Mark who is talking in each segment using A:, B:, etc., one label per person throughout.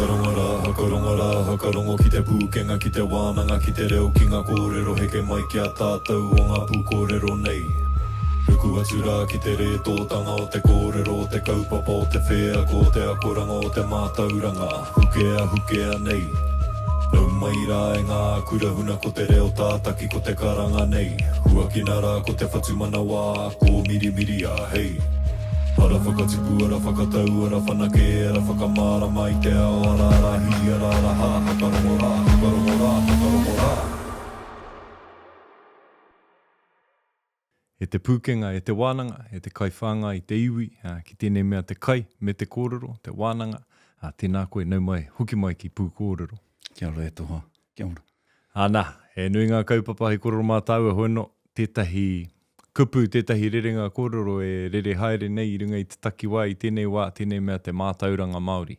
A: Hakarongo rā, hakarongo rā, hakarongo ki te pūkenga, ki te wānanga, ki te reo, ki ngā kōrero heke mai ki a tātou o ngā pūkōrero nei. Ruku atu rā ki te rētōtanga o te kōrero, o te kaupapa, o te wheako, o te akoranga, o te mātauranga, hukea, hukea nei. Nau mai rā e ngā kura huna ko te reo tātaki ko te karanga nei. Huakina rā ko te whatumanawa, kōmirimiria, hei. Ara whakatipu, ara whakatau, ara whanake, ara whakamārama i te ao, ara ara hī, ara ara hā, hakarongo rā, hakarongo rā, hakarongo rā.
B: E te pūkenga, e te wānanga, e te kaiwhāngai i te iwi, ki tēnei mea te kai me te kōrero, te wānanga, tēnā koe, nau mai, hoki mai ki Pūkōrero.
C: Kia ora e toha, kia ora.
B: Ana, he nui ngā kaupapa hei kōrero mā tāua, hoi anō, tētahi kupu, tētahi rerenga kōrero e rere haere nei i runga i te takiwā i tēnei wā, tēnei mea te mātauranga Māori.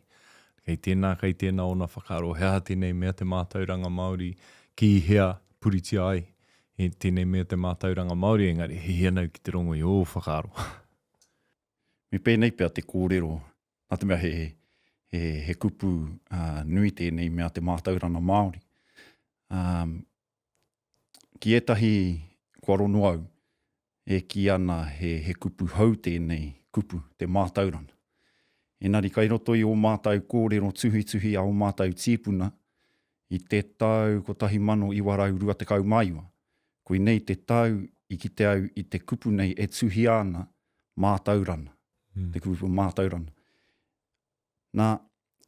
B: Kei tēnā, kei tēnā ōna whakaaro, he aha tēnei mea te mātauranga Māori, ki hea puritia ai e tēnei mea te mātauranga Māori, engari he hia nau ki te rongo i ō whakaaro.
C: Me pēnei pea te kōrero, nā te mea he, he, he kupu uh, nui tēnei mea te mātauranga Māori. Um, Ki ētahi kua rono au, e kī ana he, he kupu hou tēnei kupu, te mātauranga. Engari kai roto i ō mātau kōrero tuhituhi a ō mātau tīpuna i te tau 1929, koinei te tau i kite au i te kupu nei e tuhia ana, mātaurana, mm. te kupu mātaurana. Nā,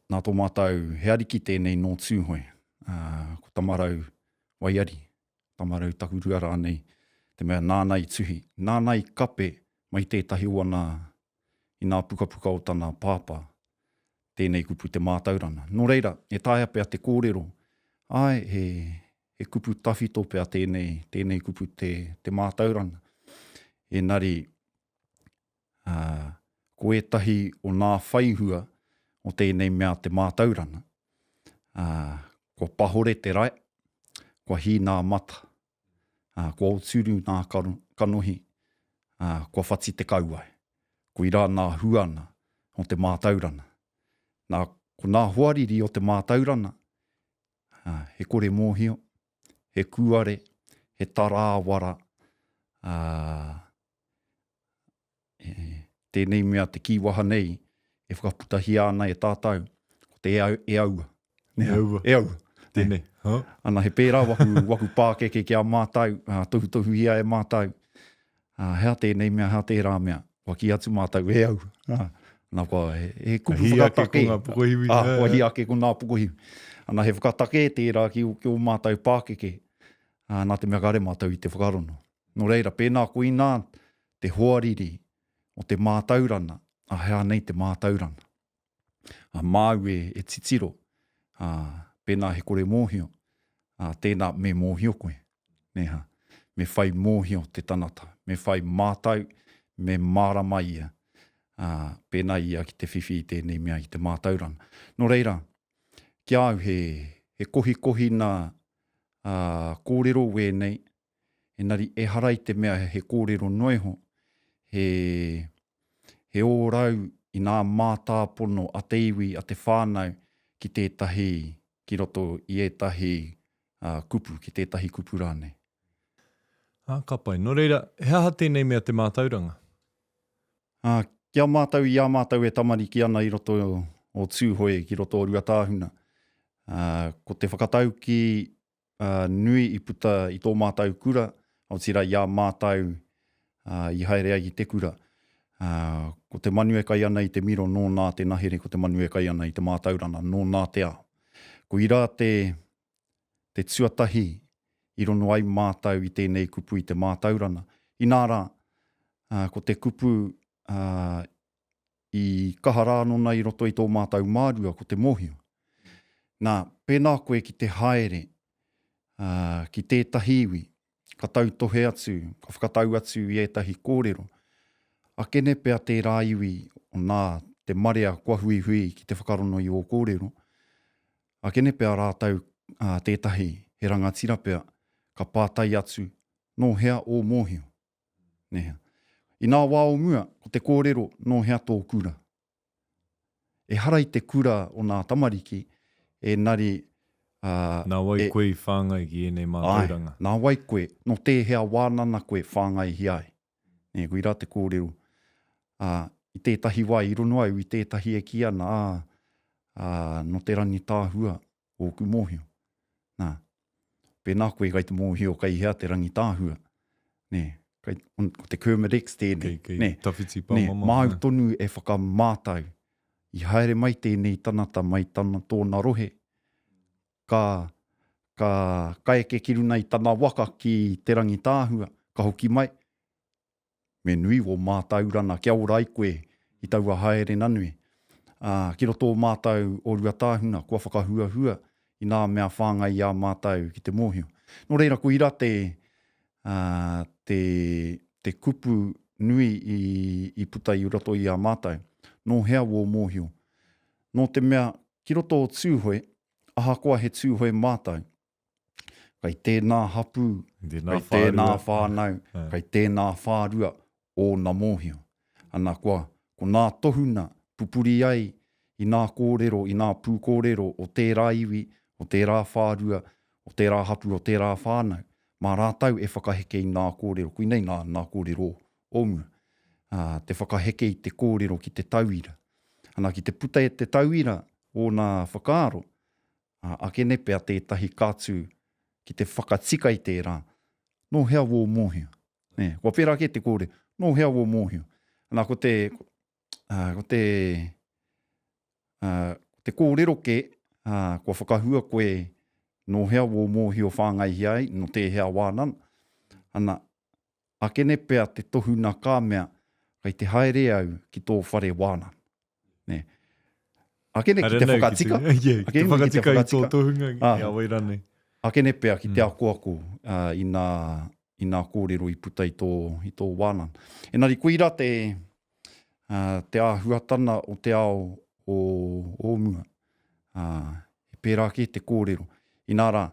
C: nā tō mātou, he ariki tēnei nō Tūhoe, ā, ko Tamarau Waiari, Tamarau Takurua rānei, te mea nāna i tuhi, nāna i kape mai tētahi o ana, i nā pukapuka o tana pāpā, tēnei kupu te mātauranga. Nō reira, e taea pea te kōrero, āe, he, he kupu tawhito pea tēnei, tēnei kupu te, te mātauranga. Engari, Ā, ko ētahi o nā whaihua o tēnei mea te mātauranga, ā, kua pahore te rae, kua hī nā mata, ā, kua oturu nā kanohi, ā, kua whati te kauae. Koirā nā huana o te mātauranga. Nā, ko nā hoariri o te mātauranga, ā, he kore mōhio, he kūare, he tarāwara, ā, Tēnei mea te kīwaha nei e whakaputahia ana e tātou, ko te e aua.
B: E aua.
C: E aua.
B: Tēnei.
C: Ha? Ana, he pērā waku, waku pākeke ki a mātou, tohutohuhia e mātou, hea tēnei mea, hea tērā mea. Kua kī atu mātou, e aua. Ana, kua, he, he kupu whakatake.
B: Kua hī ake ko ngā pokohiwi.
C: Ah, kua hī ake ko ngā pokohiwi. Ana, he whakatake tērā ki, ki ō mātou pākeke, nā te mea kāre mātou i te whakarono. Nō reira, pēnā koinā te hoariri o te mātaurana, a hea nei te mātaurana? A māu e, e titiro, a, pēnā he kore mōhio, a, tēnā me mōhio koe, nē ha? Me whai mōhio te tanata, me whai mātau, me mārama ia, a, pēnā ia ki te whiwhi i tēnei mea i te mātaurana. Nō reira, ki a au he, he kohikohina a, kōrero wēnei, Engari ehara i te mea he kōrero noa iho, he, he ōrau i nā mātāpono a te iwi, a te whānau ki tētahi, ki roto i ētahi uh, kupu, ki tētahi kupu rānei.
B: Ah, ka pai. Nō reira, he aha tēnei mea te mātauranga?
C: Ah, ki a mātou i a mātou e tamariki ana i roto o Tūhoe, ki roto o Ruatāhuna, ah, ko te whakataukī nui i puta i tō mātou kura, otirā i a mātou i haere ai ki te kura. Ko te manu e kai ana i te miro nōnā te nahere, ko te manu e kai ana i te mātaurana nōnā te ao. Koirā te, te tuatahi i rono ai mātou i tēnei kupu i te mātaurana. Inā rā, ko te kupu I kaha rānona i roto i tō mātau mārua ko te mōhio. Nā, pēnā koe ki te haere ā, ki tētahi iwi, ka tautohe atu, ka whakatau atu i ētahi kōrero, akene pea tērā iwi o nā te marea kua huihui ki te whakarono i ō kōrero, akene pea rātau ā, tētahi he rangatira pea, ka pātai atu, nō hea ō mōhio? Nē hea. I nā wā o mua, ko te kōrero, nō hea tō kura? Ehara i te kura o nā tamariki, enari, ā,
B: Nā wai e, koe i whāngai ki ēnei mātauranga?
C: Āe, nā wai koe, nō tēhea wānana koe whāngaihia ai? Nē, koirā te kōrero. Ā, i tētahi wā i rono au i tētahi e kī ana, ā, ā, nō te Rangitāhua ōku mōhio. Nā, pēnā koe kai te mōhio kei hea te Rangitāhua, nē, kei, ko te Kermadec tēnei,
B: Kei, kei
C: nē,
B: tawhiti
C: nē,
B: pāmamao,
C: māu
B: nē.
C: tonu e whakamātau, i haere mai tēnei tanata mai tana, tōna rohe, ka, ka, ka eke ki runa i tana waka ki Te Rangitāhua, ka hoki mai, Me nui wō mātaurana kia ora ai koe i taua haere nanui. Ā, ki roto o mātau o Ruatāhuna kua whakahuahua i nā mea whāngai i a mātau ki te mōhio. Nō reira koira te, ā, te, te kupu nui i, i puta i roto i a mātau. Nō hea wō mōhio? Nō te mea, ki roto o Tūhoe, ahakoa he Tūhoe mātau, Kei tēnā hapū, kei tēnā whānau, kei tēnā whārua ōna mōhio. Ana kua, ko nā tohuna pupuri ai i nā kōrero, i nā pūkōrero o tērā iwi, o tērā whārua, o tērā hapū, o tērā whānau, mā rātou e whakaheke i nā kōrero, koinei nā, nā kōrero o mua, ā, te whakaheke i te kōrero ki te tauira. Ana, ki te puta e te tauira ōna whakaaro, Ā, akene pea tētahi ka tū ki te whakatika i tērā, nō hea wō mōhio? Nē, kua pērā kē te kōrero, nō hea wō mōhio? Nā, ko te, ā, ko te, ā, ko te kōrero kē, ā, kua whakahua koe nō hea wō mōhio whāngaihia ai, nō tēhea wānana, ana, akene pea te tohuna ka mea, kei te haere au ki tō whare wānana. Nē. Akene ki te whakatika.
B: Yeah, ki te whakatika i tō tohunga, i a wai rānei.
C: Akene pea ki te mm. akoako uh, i nā, i nā kōrero i puta i tō, i tō wānana. Engari koira te, uh, te āhuatana o te ao o, o mua. Uh, he pērā kē te kōrero. Inā rā,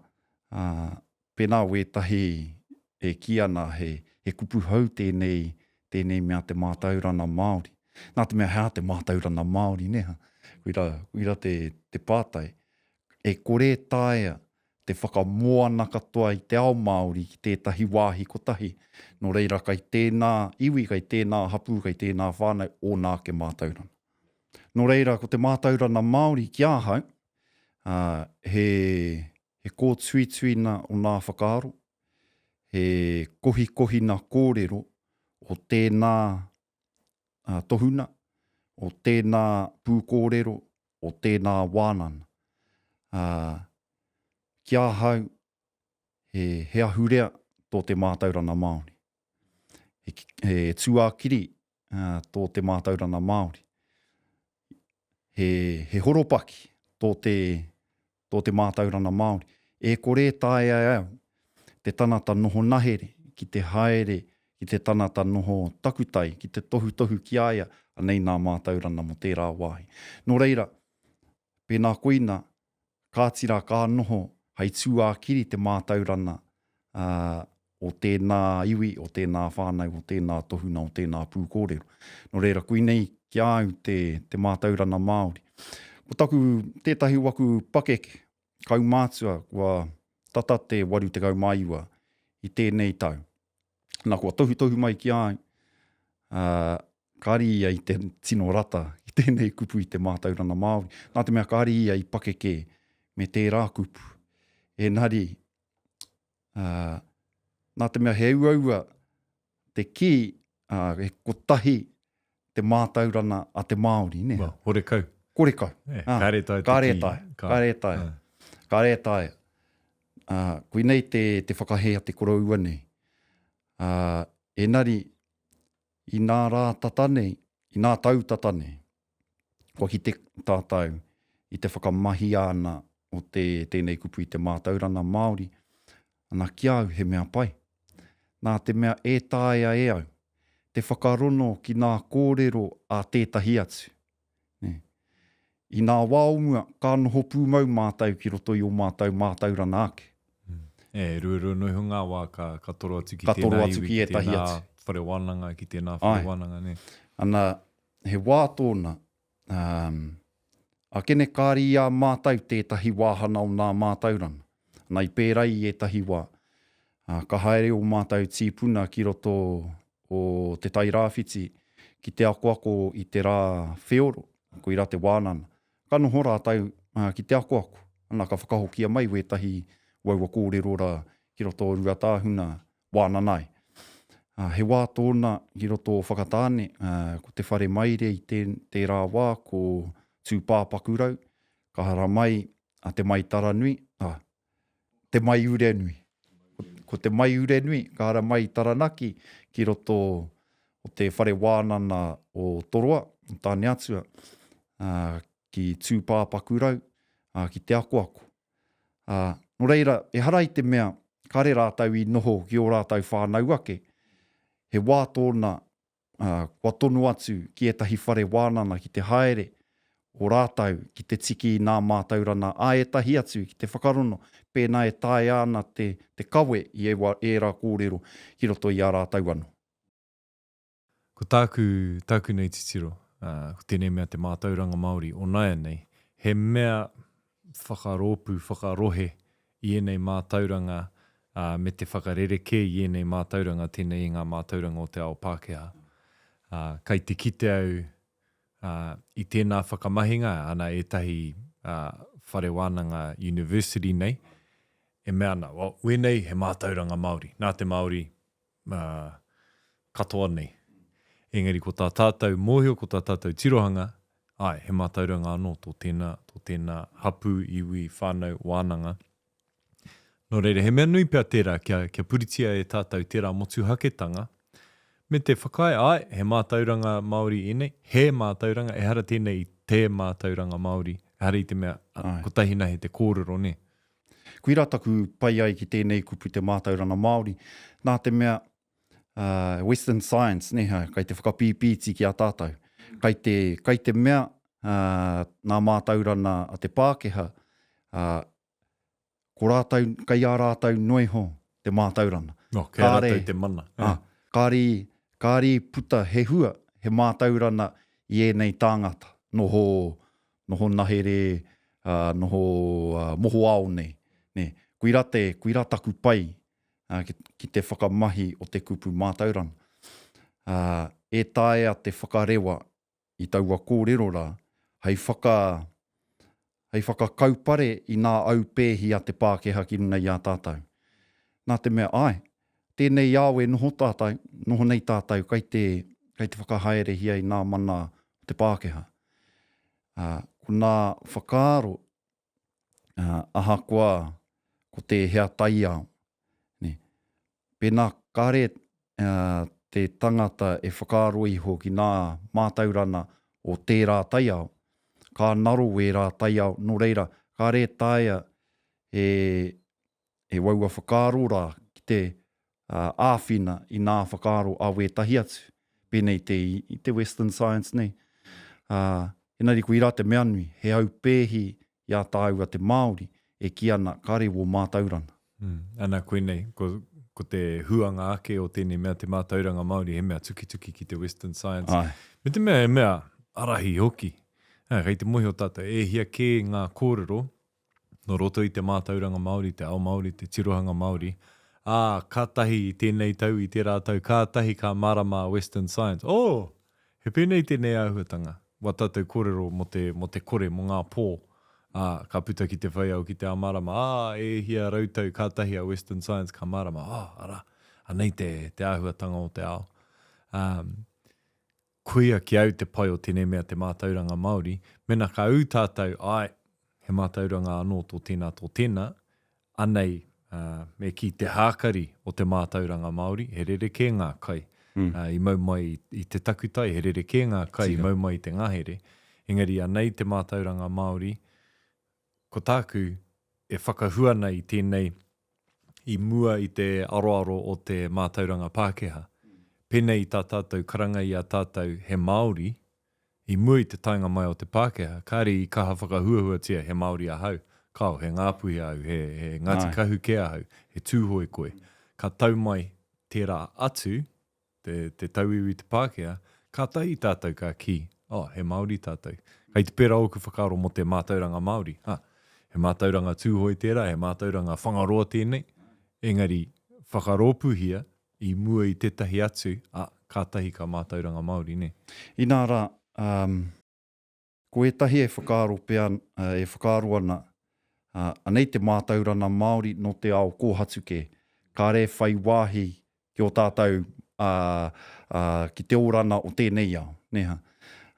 C: uh, Pēnā wētahi e kī ana he, he kupu hou tēnei, tēnei mea te mātaurana Māori. Nā te mea he aha te mātaurana Māori, nē ha? Koira, koira te, te pātai. E kore e taea te whakamoana katoa i te ao Māori ki tētahi wāhi kotahi, nō reira kai tēnā iwi, kai tēnā hapū, kai tēnā whānau ōna ake mātaurana. Nō reira, ko te mātaurana Māori ki ahau, ā, he, he kōtuituina o nā whakaaro, he kohikohina kōrero o tēnā tohuna, o tēnā pūkōrero, o tēnā wānana. Ā, ki ahau, he, he ahurea tō te mātauranga Māori. He, he tūākiri tō te mātauranga Māori. He, he horopaki tō te, tō te mātauranga Māori. E kore e taea e au te tanata noho nahere ki te haere ki te tanata noho takutai, ki te tohutohu ki a ia, anei nā mātauranga mō tērā wāhi. Nō reira, pēnā koina, kāti rā ka noho hei tūākiri te mātauranga o tēnā iwi, o tēnā whānau, o tēnā tohuna, o tēnā pūkōrero. Nō reira, koinei ki a au te, te mātauranga Māori. Ko taku, tētahi o aku pakeke, kaumātua, kua tata te 89 i tēnei tau. Nā, kua tohutohu mai ki a au, ā, kāre ia i te tino rata i tēnei kupu i te mātauranga Māori, nā te mea kāre ia i pakeke me tērā kupu. Engari, ā, nā te mea he uaua te kī, ā, he kotahi te mātauranga a te Māori, nē?
B: Well, horekau.
C: Korekau.
B: Eh, kāre e taea te
C: kī. Kāre e taea, kāre e taea, kāre e taea. Ā, koinei te, te whakahē a te koroua nei. Ā, engari, inā rā tata nei, inā tau tata nei, kua kite tātou i te whakamahia ana o te, tēnei kupu i te mātauranga Māori, ana ki a au he mea pai. Nā te mea e taea e au te whakarono ki nā kōrero a tētahi atu. Nē. I nā wā o mua, ka noho pūmau mātou ki roto i ō mātou mātauranga ake.
B: E ruarua noa iho ngā wā ka, ka toro atu ki ka tēnā toro atu iwi, ki ētahi atu. whare wānanga, ki tēnā whare Ai. wānanga, nē.
C: Ana, he wā tōna, um, Akene kāre i a mātau tētahi wāhana o nā mātauranga. Ana i pērā i ētahi wā, ā, ka haere ō mātau tīpuna ki roto o Te Tai Rāwhiti ki te akoako i te rā wheoro, koirā te wānana. Ka noho rātau ki te akoako, ana ka whakahokia mai wētahi o aua kōrero rā ki roto o Ruatāhuna wānana ai. He wā tōna ki roto o Whakatāne, ko te whare maire i tērā wā ko Tūpāpakurau, ka haramai a Te Maitaranui, a, Te Maiurenui. Ko Te Maiurenui ka haramai i Taranaki ki roto o te whare wānana o Toroa, o Tāneatua, ki Tūpāpakurau, ki te akoako. Ā, nō reira, ehara i te mea kāre rātou i noho ki ō rātou whānau ake, he wā tōna, ā, kua tono atu ki ētahi whare wānana ki te haere o rātou ki te tiki i nā mātaurana a ētahi atu ki te whakarono pēnā e taea ana te, te kawe i ērā kōrero ki roto i a rātou anō.
B: Ko tāku, tāku nei titiro, ā, ko tēnei mea te mātauranga Māori o nāianei, he mea whakarōpū, whakarohe i ēnei mātauranga, ā, me te whakarerekē i ēnei mātauranga tēnei i ngā mātauranga o te ao Pākehā. Ā, kai te kite au, ā, i tēnā whakamahinga, ana ētahi, ā, whare wānanga university nei, e mea ana, well, wēnei he mātauranga Māori, nā te Māori, ā, katoa nei. Engari ko tā tātou mōhio, ko tā tātou tirohanga, āe, he mātauranga anō tō tēnā, tō tēnā hapū, iwi, whānau, wānanga. Nō reira, he mea nui pea tērā kia, kia puritia e tātou tērā motuhaketanga, me te whakaae, āe, he mātauranga Māori ēnei, he mātauranga, ehara tēnei i te mātauranga Māori, ehara i te mea, kotahi nahe te kōrero, nē.
C: Koirā taku pai ai ki tēnei kupu te mātauranga Māori, nā te mea, uh, Western science, nē, ha, kai te whakapīpīti ki a tātou. Kai te, kai te mea, uh, nā mātauranga a te Pākehā, uh, ko rātou, kai a rātou noa iho te mātauranga.
B: No, kei a rātou te mana.
C: Ah, kāre, kāre i puta he hua, he mātauranga i ēnei tāngata, noho, noho nahere, ā, noho mohoao nei, nē. Koirā te, koirā taku pai ā, ki, ki te whakamahi o te kupu mātauranga. Ā, e taea te whakarewa i taua kōrero rā, hei whaka, hei whakakaupare i nā aupēhi a te Pākehā ki runga i a tātou. Nā te mea, āe, tēnei ao e noho tātou, noho nei tātou kai te, kai te whakahaerehia i nā mana o te Pākehā. Ā, ko nā whakaaro, ā, ahakoa ko tēhea taiao, nē, pēnā kāre, ā, te tangata e whakaaro iho ki nā mātaurana o tērā taiao, ka naro wērā taiao, nō reira, kāre e taea e, e waua whakaaro rā ki te āwhina i nā whakaaro a wētahi atu, pēnei te, i te Western Science nei. Ā, engari koirā te mea nui, he aupēhi i a tāua te Māori e kī ana kāre wō mātauranga.
B: Mm, ana koinei, ko, ko te huanga ake o tēnei mea te mātauranga Māori, he mea tukituki ki te Western Science.
C: Āe.
B: Me te mea he mea ārahi hoki. Ā, kei te mōhio tātou, e hia kē ngā kōrero nō roto i te mātauranga Māori, te ao Māori, te tirohanga Māori, ā, kātahi i tēnei tau, i tērā tau, kātahi ka mārama a Western Science, oh! He pēnei tēnei āhuatanga, wā tātou kōrero mō te, mō te kore, mō ngā pō, ā, ka puta ki te whai ao, ki te ao mārama, ā, e hia rautau kātahi a Western Science ka mārama, oh, arā, anei te, te āhuatanga o te ao. Ā, Koia ki au te pai o tēnei mea te mātauranga Māori, mēnā ka ū tātou, āe, he mātauranga anō tō tēnā, tō tēnā, anei, ā, me kī te hākari o te mātauranga Māori, he rerekē ngā kai i mau mai i te takutai, he rerekē ngā kai i mau mai i te ngahere, engari anei te mātauranga Māori, ko tāku e whakahua ana i tēnei i mua i te aroaro o te mātauranga Pākehā. Pēnei i tā tātou karanga i a tātou he Māori, i mua i te taenga mai o te Pākehā, kāre i kaha whakahuahuatia he Māori ahau, kāo, he Ngāpuhi ahau, he, he Ngāti Kahu kē ahau, he Tūhoe koe. Ka tau mai tērā atu, te, te tauiwi te Pākehā, kātahi tātou ka kī, oh, he Māori tātou. Kei te pērā ōku whakaaro mō te mātauranga Māori. Ā, he mātauranga Tūhoe tērā, he mātauranga Whangaroa tēnei, engari whakarōpūhia i mua i tētahi atu, ā, kātahi ka mātauranga Māori, nē.
C: Inā rā, um, ko ētahi e whakaaro pea, e whakaaro ana, ā, anei te mātauranga Māori nō te ao kōhatu kē, kāre e whai wāhi ki ō tātou, ā, ā, ki te orana o tēnei ao, nē hā.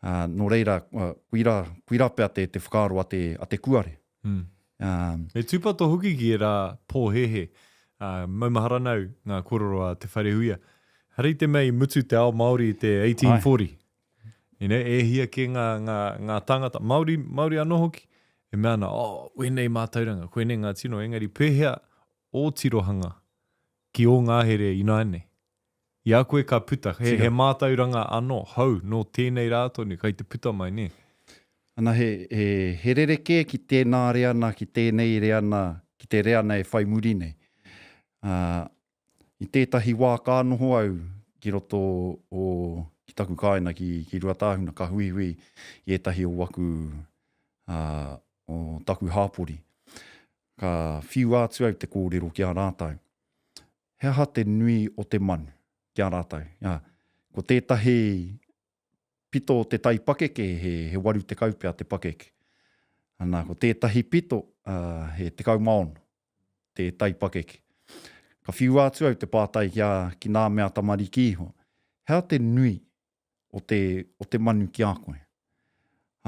C: Ā, nō reira, koirā, koirā pea te, te whakaaro a te, a te kuare.
B: Mm. Ā. Me tūpato hoki ki ērā pōhēhē. Ā, maumahara ana au ngā kōrero a Te Wharehuia. Ehara i te mea i mutu te ao Māori i te 1840. You know, e hia kē ngā, ngā, ngā tāngata, Māori, Māori anō hoki, e mea ana, oh, wēnei mātauranga, koinei ngā tino, engari pēhea ō tirohanga ki ō ngahere ināianei. I a koe ka puta, he, he mātauranga anō, hou, nō tēnei rā tonu, kei te puta mai, nē?
C: Ana, he, he, he rerekē ki tēnā reana, ki tēnei reana, ki te reana e whai muri nei. Ā, i tētahi wā ka noho au ki roto o, ki taku kāinga ki, ki Ruatāhuna, ka huihui i ētahi o waku, ā, o taku hāpori. Ka whiua atu au te kōrero ki a rātou. He aha te nui o te manu ki a rātou? Ko tētahi pito o te tai pakeke he, he 80 pea te pakeke. Ana, ko tētahi pito he 16 te tai pakeke. Ka whiua atu au te pātai ki, a, ki nā mea tamariki iho. He aha te nui o te, o te manu ki a koe?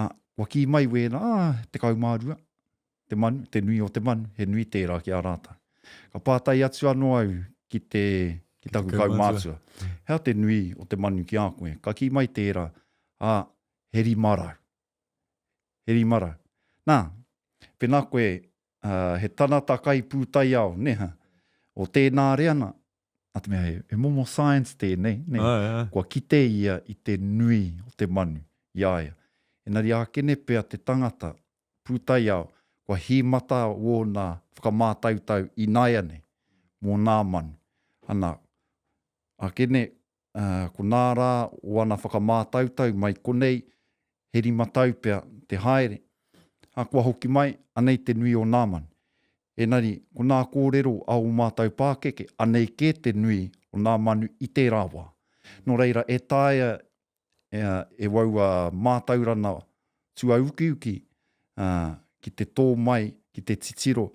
C: A, kua kī mai wēnā, ā, 12. te manu, te nui o te manu, he nui tērā ki a rātou. Ka pātai atu anō au ki te, ki taku kaumātua, he aha te nui o te manu ki a koe? Ka kī mai tērā, ā, he 500. He 500. Nā, pēnā koe, ā, he tanata kai pūtaiao, nē ha, o tēnā reanga, nā te mea he, he momo science tēnei, nē, ai, ai. kua kite ia i te nui o te manu i a ia. Engari ākene pea te tangata, pūtaiao, kua hīmata wōna whakamātautau ināianei mō nā manu. Ana, akene, ko nā rā o ana whakamātautau mai konei, he 5 tau pea te haere, a kua hoki mai, anei te nui o nā manu. Enari, ko nā kōrero a ō mātau pākeke, anei kē te nui o nā manu i tērā wā. Nō reira, e taea e waua mātaurana tuaukiuki ki te tō mai, ki te titiro,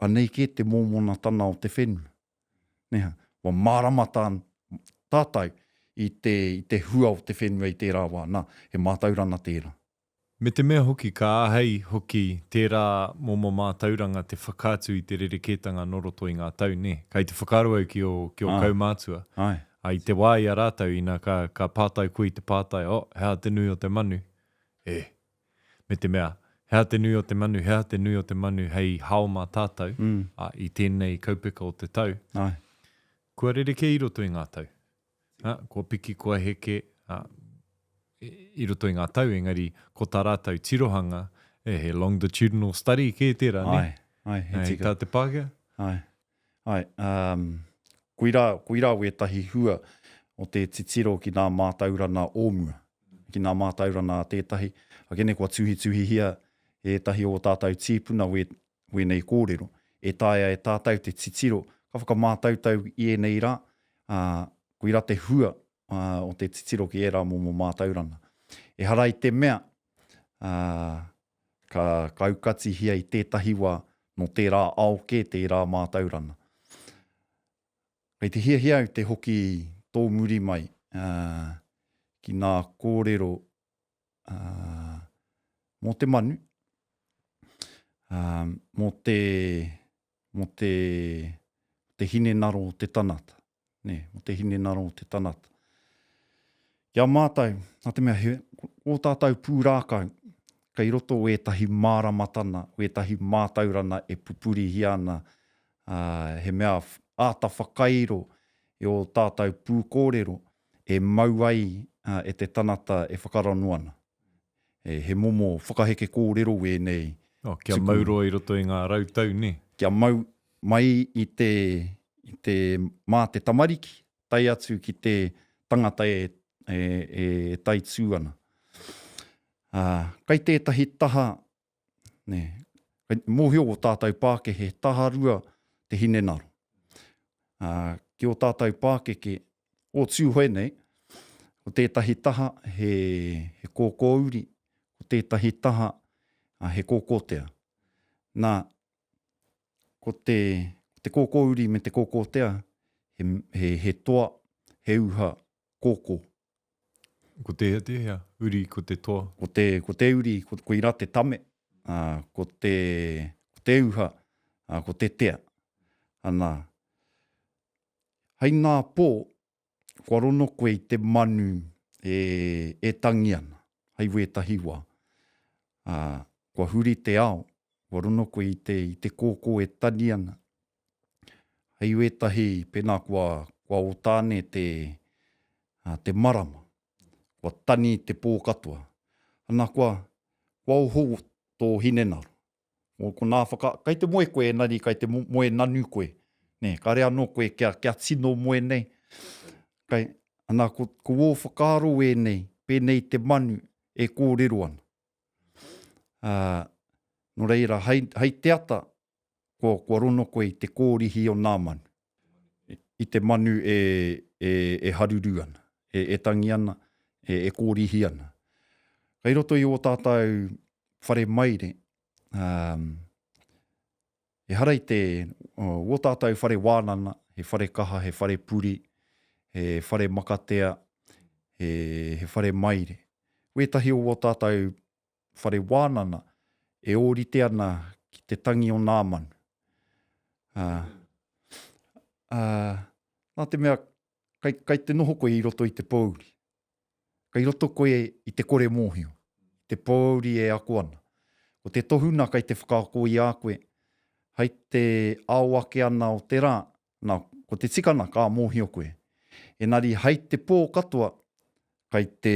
C: anei kē te mōmonatana o te whenua. Nē ha? Kua mārama tā, tātou i te, i te hua o te whenua i tērā wā. Nā, he mātaurana tērā.
B: Me te mea hoki ka āhei hoki tērā momo mātauranga te whakaatu i te rerekētanga nō roto i ngā tau, nē? Kei te whakaaro au ki ō, ki ō kaumātua.
C: Āe.
B: Ā, i te wā i a rātou, ina ka, ka pātai koe i te pātai, oh, he aha te nui o te manu? E. Me te mea, he aha te nui o te manu, he aha te nui o te manu hei hao mā tātou, ā, i tēnei kaupeka o te tau.
C: Āe.
B: Kua rerekē i roto i ngā tau. Ā, kua piki, kua heke, ā, i roto i ngā tau, engari ko tā rātou tirohanga, e, he longitudinal study kē tērā, nē?
C: Āe, āe, he tika.
B: Hei tā te Pākehā?
C: Āe, āe, um, koirā, koirā wētahi hua o te titiro ki nā mātaurana o mua, ki nā mātaurana a tētahi, akene kua tuhituhihia e ētahi o ō tātou tīpuna wē, wēnei kōrero, e taea e tātou te titiro, ka whakamātautau i ēnei rā, ā, koirā te hua o te titiro ki ērā momo mātauranga. Ehara i te mea, ā, ka, ka aukatihia i tētahi wā nō tērā ao kē tērā mātauranga. Kei te hiahia au te hoki tōmuri mai, ā, ki ngā kōrero ā, mō te manu, ā, mō te, mō te, te hinengaro o te tangata, nē, mō te hinengaro o te tangata. Ki a mātou, nā te mea he, ō tātou pūrākau, kei roto ētahi māramatana, ētahi mātaurana e pupurihia ana, ā, he mea āta whakairo i ō tātou pūkōrero, e mau ai e te tanata e whakarano ana. He momo whakaheke kōrero wēnei.
B: Oh, kia tuku. Mau roa i roto i ngā rautau, nē?
C: Kia mau mai i te, i te, mā te tamariki, tae atu ki te tangata e, e, e taitū ana. Ā, kai tētahi taha, nē, kai mōhio o tātou pākeke, he taharua te hinengaro. Ā, ki ō tātou pākeke, o Tūhoe nei, ko tētahi taha he, he kōkōuri, ko tētahi taha he kōkōtea. Nā, ko te, ko te kōkōuri me te kōkōtea, he, he, he toa, he uha kōkō.
B: Ko tēhea tēhea? Uri, ko te toa?
C: Ko te, ko te uri, ko, koirā te tame, ā, ko te, ko te uha, ā, ko te tea. Ana, hei nā pō, kua rono koe i te manu e, e tangi ana, hei wētahi wā. Ā, kua huri te ao, kua rono koe i te, i te kōkō e tani ana. Hei wētahi, pēnā kua, kua ōtāne te, ā, te marama, kua tani te pō katoa. Ana kua, kua oho tō hinengaro. Ko, ko nā whaka, kai te moe koe engari kai te moe nanu koe. Nē, kāre anō koe kia, kia tino moe nei. Kai, ana ko, ko ō whakaaro ēnei, pēnei te manu e kōrero ana. Ā, nō reira, hei, hei te ata, kua, kua rono koe i te kōrihi o nā manu. I te manu e, e, e haruru ana, e, e tangi ana, e, e kōrihi ana. Kei roto i ō tātou whare maire, um, ehara i te, ō tātou whare wānana, he whare kaha, he whare puri, he whare makatea, he, he whare maire. Wētahi o ō tātou whare wānana e ōrite ana ki te tangi o nā manu. Ā, ā, nā te mea, kai, kai te noho koe i roto i te pōuri. Kai roto koe i te kore mōhio, i te pōuri e ako ana. Ko te tohuna kai te whakaako i a koe, hai te ao ake ana o te rā, nā, ko te tikana ka mōhio koe. Engari hai te pō katoa, kai te,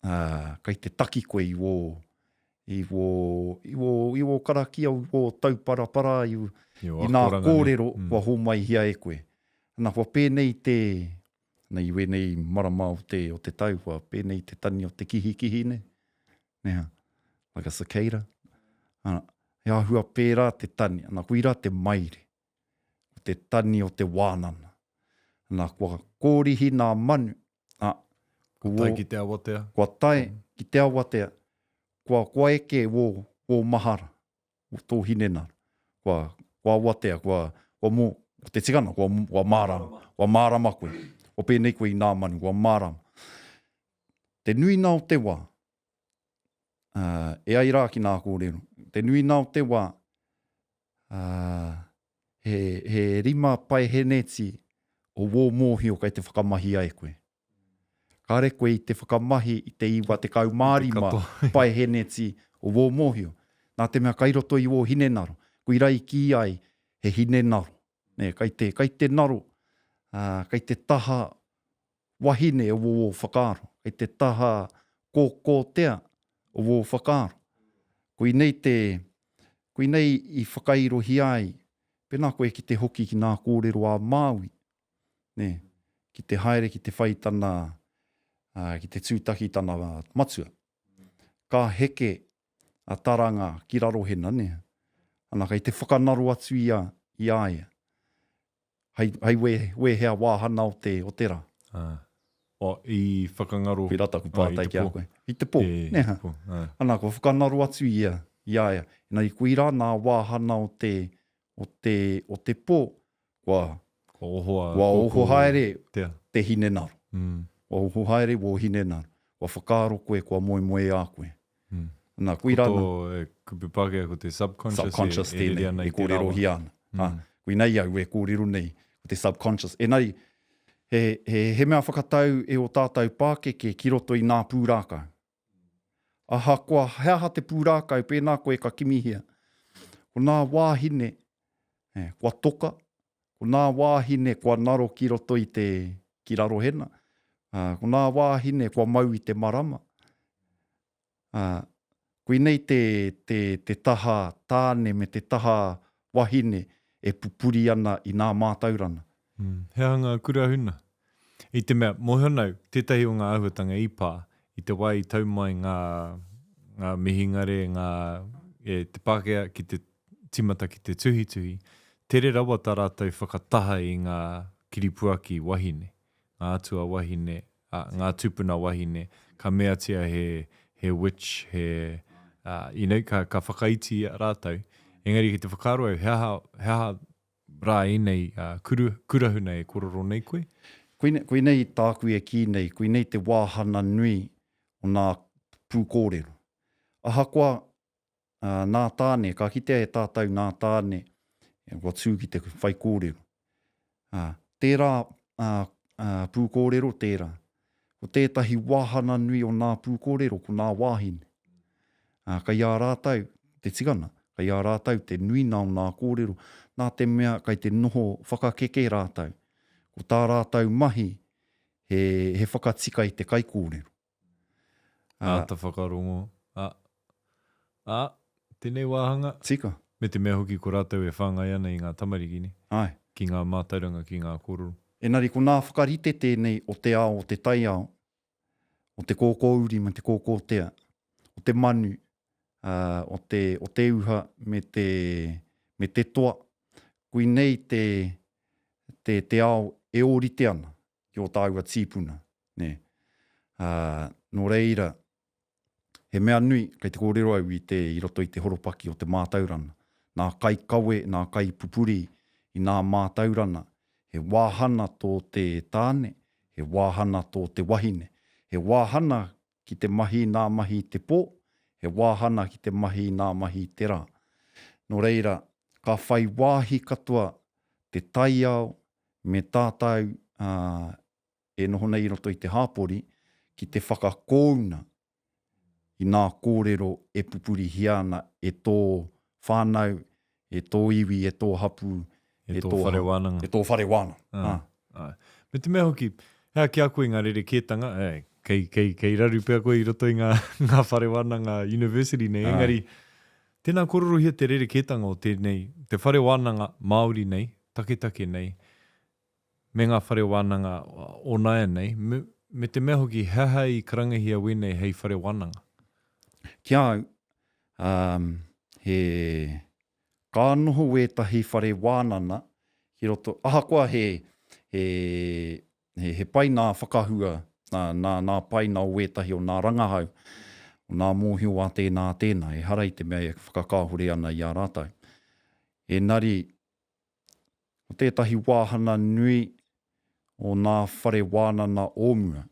C: ā, kai te taki koe i wō, i wō, i wō, i wō karakia, i wō tauparapara, i, I wō i nā akoranga nei. kōrero mm. kua hōmaihia e koe. Nā, kua pēnei te, nā, i wēnei marama o te, o te tau, kua pēnei te tani o te kihikihi nei. Nē ha, like a cicada. Ana, he āhua pērā te tani, ana, koirā te maire. ko te tani o te wānana. Ana, kua kōrihi nā manu, a,
B: ko Kua tae ki te awatea.
C: Kua tae ki te awatea, kua, kua eke wō, wō mahara, wō tō hinengaro. Kua, kua awatea, kua, kua mō, ko te tikanga, kua, kua mārama, kua mārama koe. Kua pēnei koe i nā manu, kua mārama. Te nuina o te wā, ā, e ai rā ki nā kōrero, te nuina o te wā, ā, he, he rima paeheneti o wō mōhio kei te whakamahia e koe. Kāre koe i te whakamahi i te 95 paeheneti o wō mōhio, nā te mea kai roto i wō hinengaro, koirā i kī ai he hinengaro, nē, kai te, kai te naro, ā, kai te taha wahine o wō whakaaro, kei te taha kōkōtea o wō whakaaro. Koinei te, koinei i whakairohia ai, pēnā koe ki te hoki ki nā kōrero a Māui, nē, ki te haere ki te whai tana, ā, ki te tūtaki tana matua. Ka heke a Taranga ki Rarohena, nē, ana kei te whakanaro atu ia i a ia. Hei, hei we, wēhea wāhana o te, o te rā.
B: Ā. O, i whakangaro.
C: Koirā taku pātai ki a koe. I te pō, nē ha? I te pō, ā. Ana, kua whakanaro atu ia i a ia. Engari koirā nā wāhana o te, o te, o te pō, kua,
B: Kua oho a
C: kua oho haere tea. te hinengaro. Mm. Kua oho haere wō hinengaro. Kua whakaaro koe, kua moemoeā koe.
B: Mm. Nā, koirā Ko tō e, kupu Pākehā ko te subconscious,
C: subconscious e, e rere ana i te rawa. E kōrerohia ana. Mm. Ha, koinei au e kōrero nei, ko te subconscious. Engari, he, he, he mea whakatau e o tātou pākeke ki roto i nā pūrākau. Ahakoa, he aha te pūrākau, pēnā koe ka kimihia. Ko nā wāhine, e, kua toka, ko nā wāhine kua naro ki roto i te, ki Rarohena, ā, ko nā wāhine kua mau i te marama, Ā, koinei te, te, te taha tāne me te taha wahine e pupuri ana i nā mātauranga.
B: Mm. He aha ngā kura huna? I te mea, mōhio nau, tētahi o ngā āhuatanga i pā, i te wā i tau mai ngā, ngā mihingare, ngā, e, te Pākehā ki te tīmata ki te tuhituhi, tere rawa tā rātou whakataha i ngā kiripuaki wahine, ngā atua wahine, ā, ngā tūpuna wahine, ka meatia he, he witch, he, ā, you know, ka, ka whakaiti i a rātou. Engari ki te whakaaro au, he aha, he aha rā ēnei kuru, kurahuna e korero nei koe?
C: Koinei, koinei tāku e kī nei, koinei te wāhana nui o nā pūkōrero. Ahakoa ā, nā Tāne, ka kitea e tātou nā Tāne, kua tū ki te whaikōrero. Ā, tērā ā, ā, pūkōrero tērā. Ko tētahi wāhana nui o nā pūkōrero ko nā wāhine. Ā, kei a rātou te tikanga, kei a rātou te nuina o nā kōrero, nā te mea kei te noho whakakeke rātou. Ko tā rātou mahi he, he whakatika i te kaikōrero.
B: Ā. Āta whakarongo, ā, ā, tēnei wāhanga.
C: Tika.
B: Me te mea hoki ko rātou e whāngai ana i ngā tamariki, nē?
C: Āe.
B: Ki ngā mātauranga, ki ngā kōrero.
C: Engari ko nā whakarite tēnei o te ao o te taiao, o te kōkōuri me te kōkōtea, o te manu, ā, o te, o te uha me te, me te toa, koinei te, te, te ao e ōrite ana ki ō tāua tīpuna, nē. Ā, nō reira, he mea nui, kei te kōrero au i te, i roto i te horopaki o te mātauranga, nā kaikawe, nā kaipupuri i nā mātauranga, he wāhana tō te tāne, he wāhana tō te wahine, he wāhana ki te mahi i nā mahi i te pō, he wāhana ki te mahi i nā mahi i te rā. Nō reira, ka whai wāhi katoa te taiao me tātou e noho nei i roto i te hāpori ki te whakakōuna i nā kōrero e pupurihia ana e tō whānau, e tō iwi, e tō hapū,
B: e tō whare wānanga.
C: E tō whare wānanga. Ā.
B: Ā. Me te mea hoki, he aha ki a koe ngā rerekētanga, ē, kei, kei, kei raru pea koe i roto i ngā, ngā whare wānanga university nei, engari, tēnā kōrerohia te rerekētanga o tēnei, te whare wānanga Māori nei, taketake nei, me ngā whare wānanga o nāianei, me, me te mea hoki, he aha i karangahia wēnei hei whare wānanga?
C: Ki a au, um, he, ka noho wētahi whare wānana ki roto, ahakoa he, he, he, he pai nā whakahua, nā, nā, nā paina o wētahi o nā rangahau, o nā mōhio a tēnā, a tēnā, ehara i te mea e whakakāhore ana i a rātou. Engari, Ko tētahi wāhana nui o nā whare wānana o mua,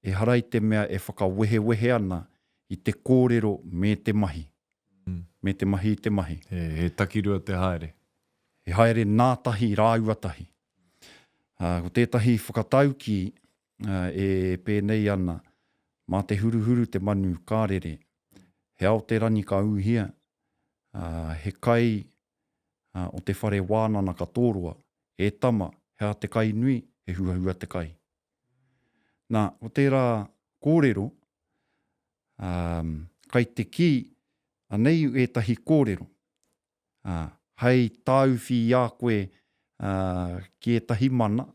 C: ehara i te mea e whakawehewehe ana i te kōrero me te mahi, me te mahi i te mahi.
B: He takirua te haere.
C: He haere nā tahi rāua tahi. Ko tētahi whakataukī e pēnei ana, mā te huruhuru te manu ka rere, he ao te rani ka ūhia, he kai o te whare wānana ka tōroa, E tama, he aha te kai nui, he huahua te kai. Nā, ko tērā kōrero, um, kai te kī, anei ētahi kōrero, ā, hei tāuwhi i a koe ā, ki ētahi mana,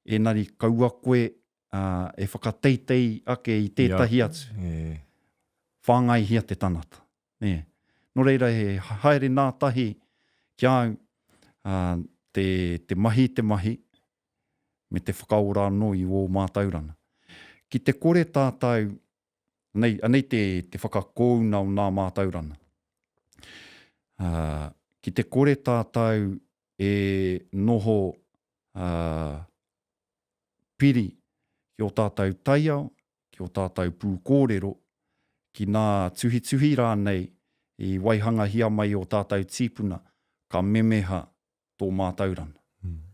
C: enari kaua koe ā, e whakateitei ake i tētahi atu. Whāngaihia te tangata. Nē. Nō reira he haere nātahi ki a au, ā, te, te mahi i te mahi, me te whakaora anō i ō mātauranga. Ki te kore tātou, anei, anei te, te whakakōuna o nā mātauranga. Ā, ki te kore tātou e noho, ā, piri ki ō tātou taiao, ki ō tātou pūkōrero, ki nā tuhituhi rānei i waihangahia mai ō tātou tīpuna, ka memeha tō mātauranga.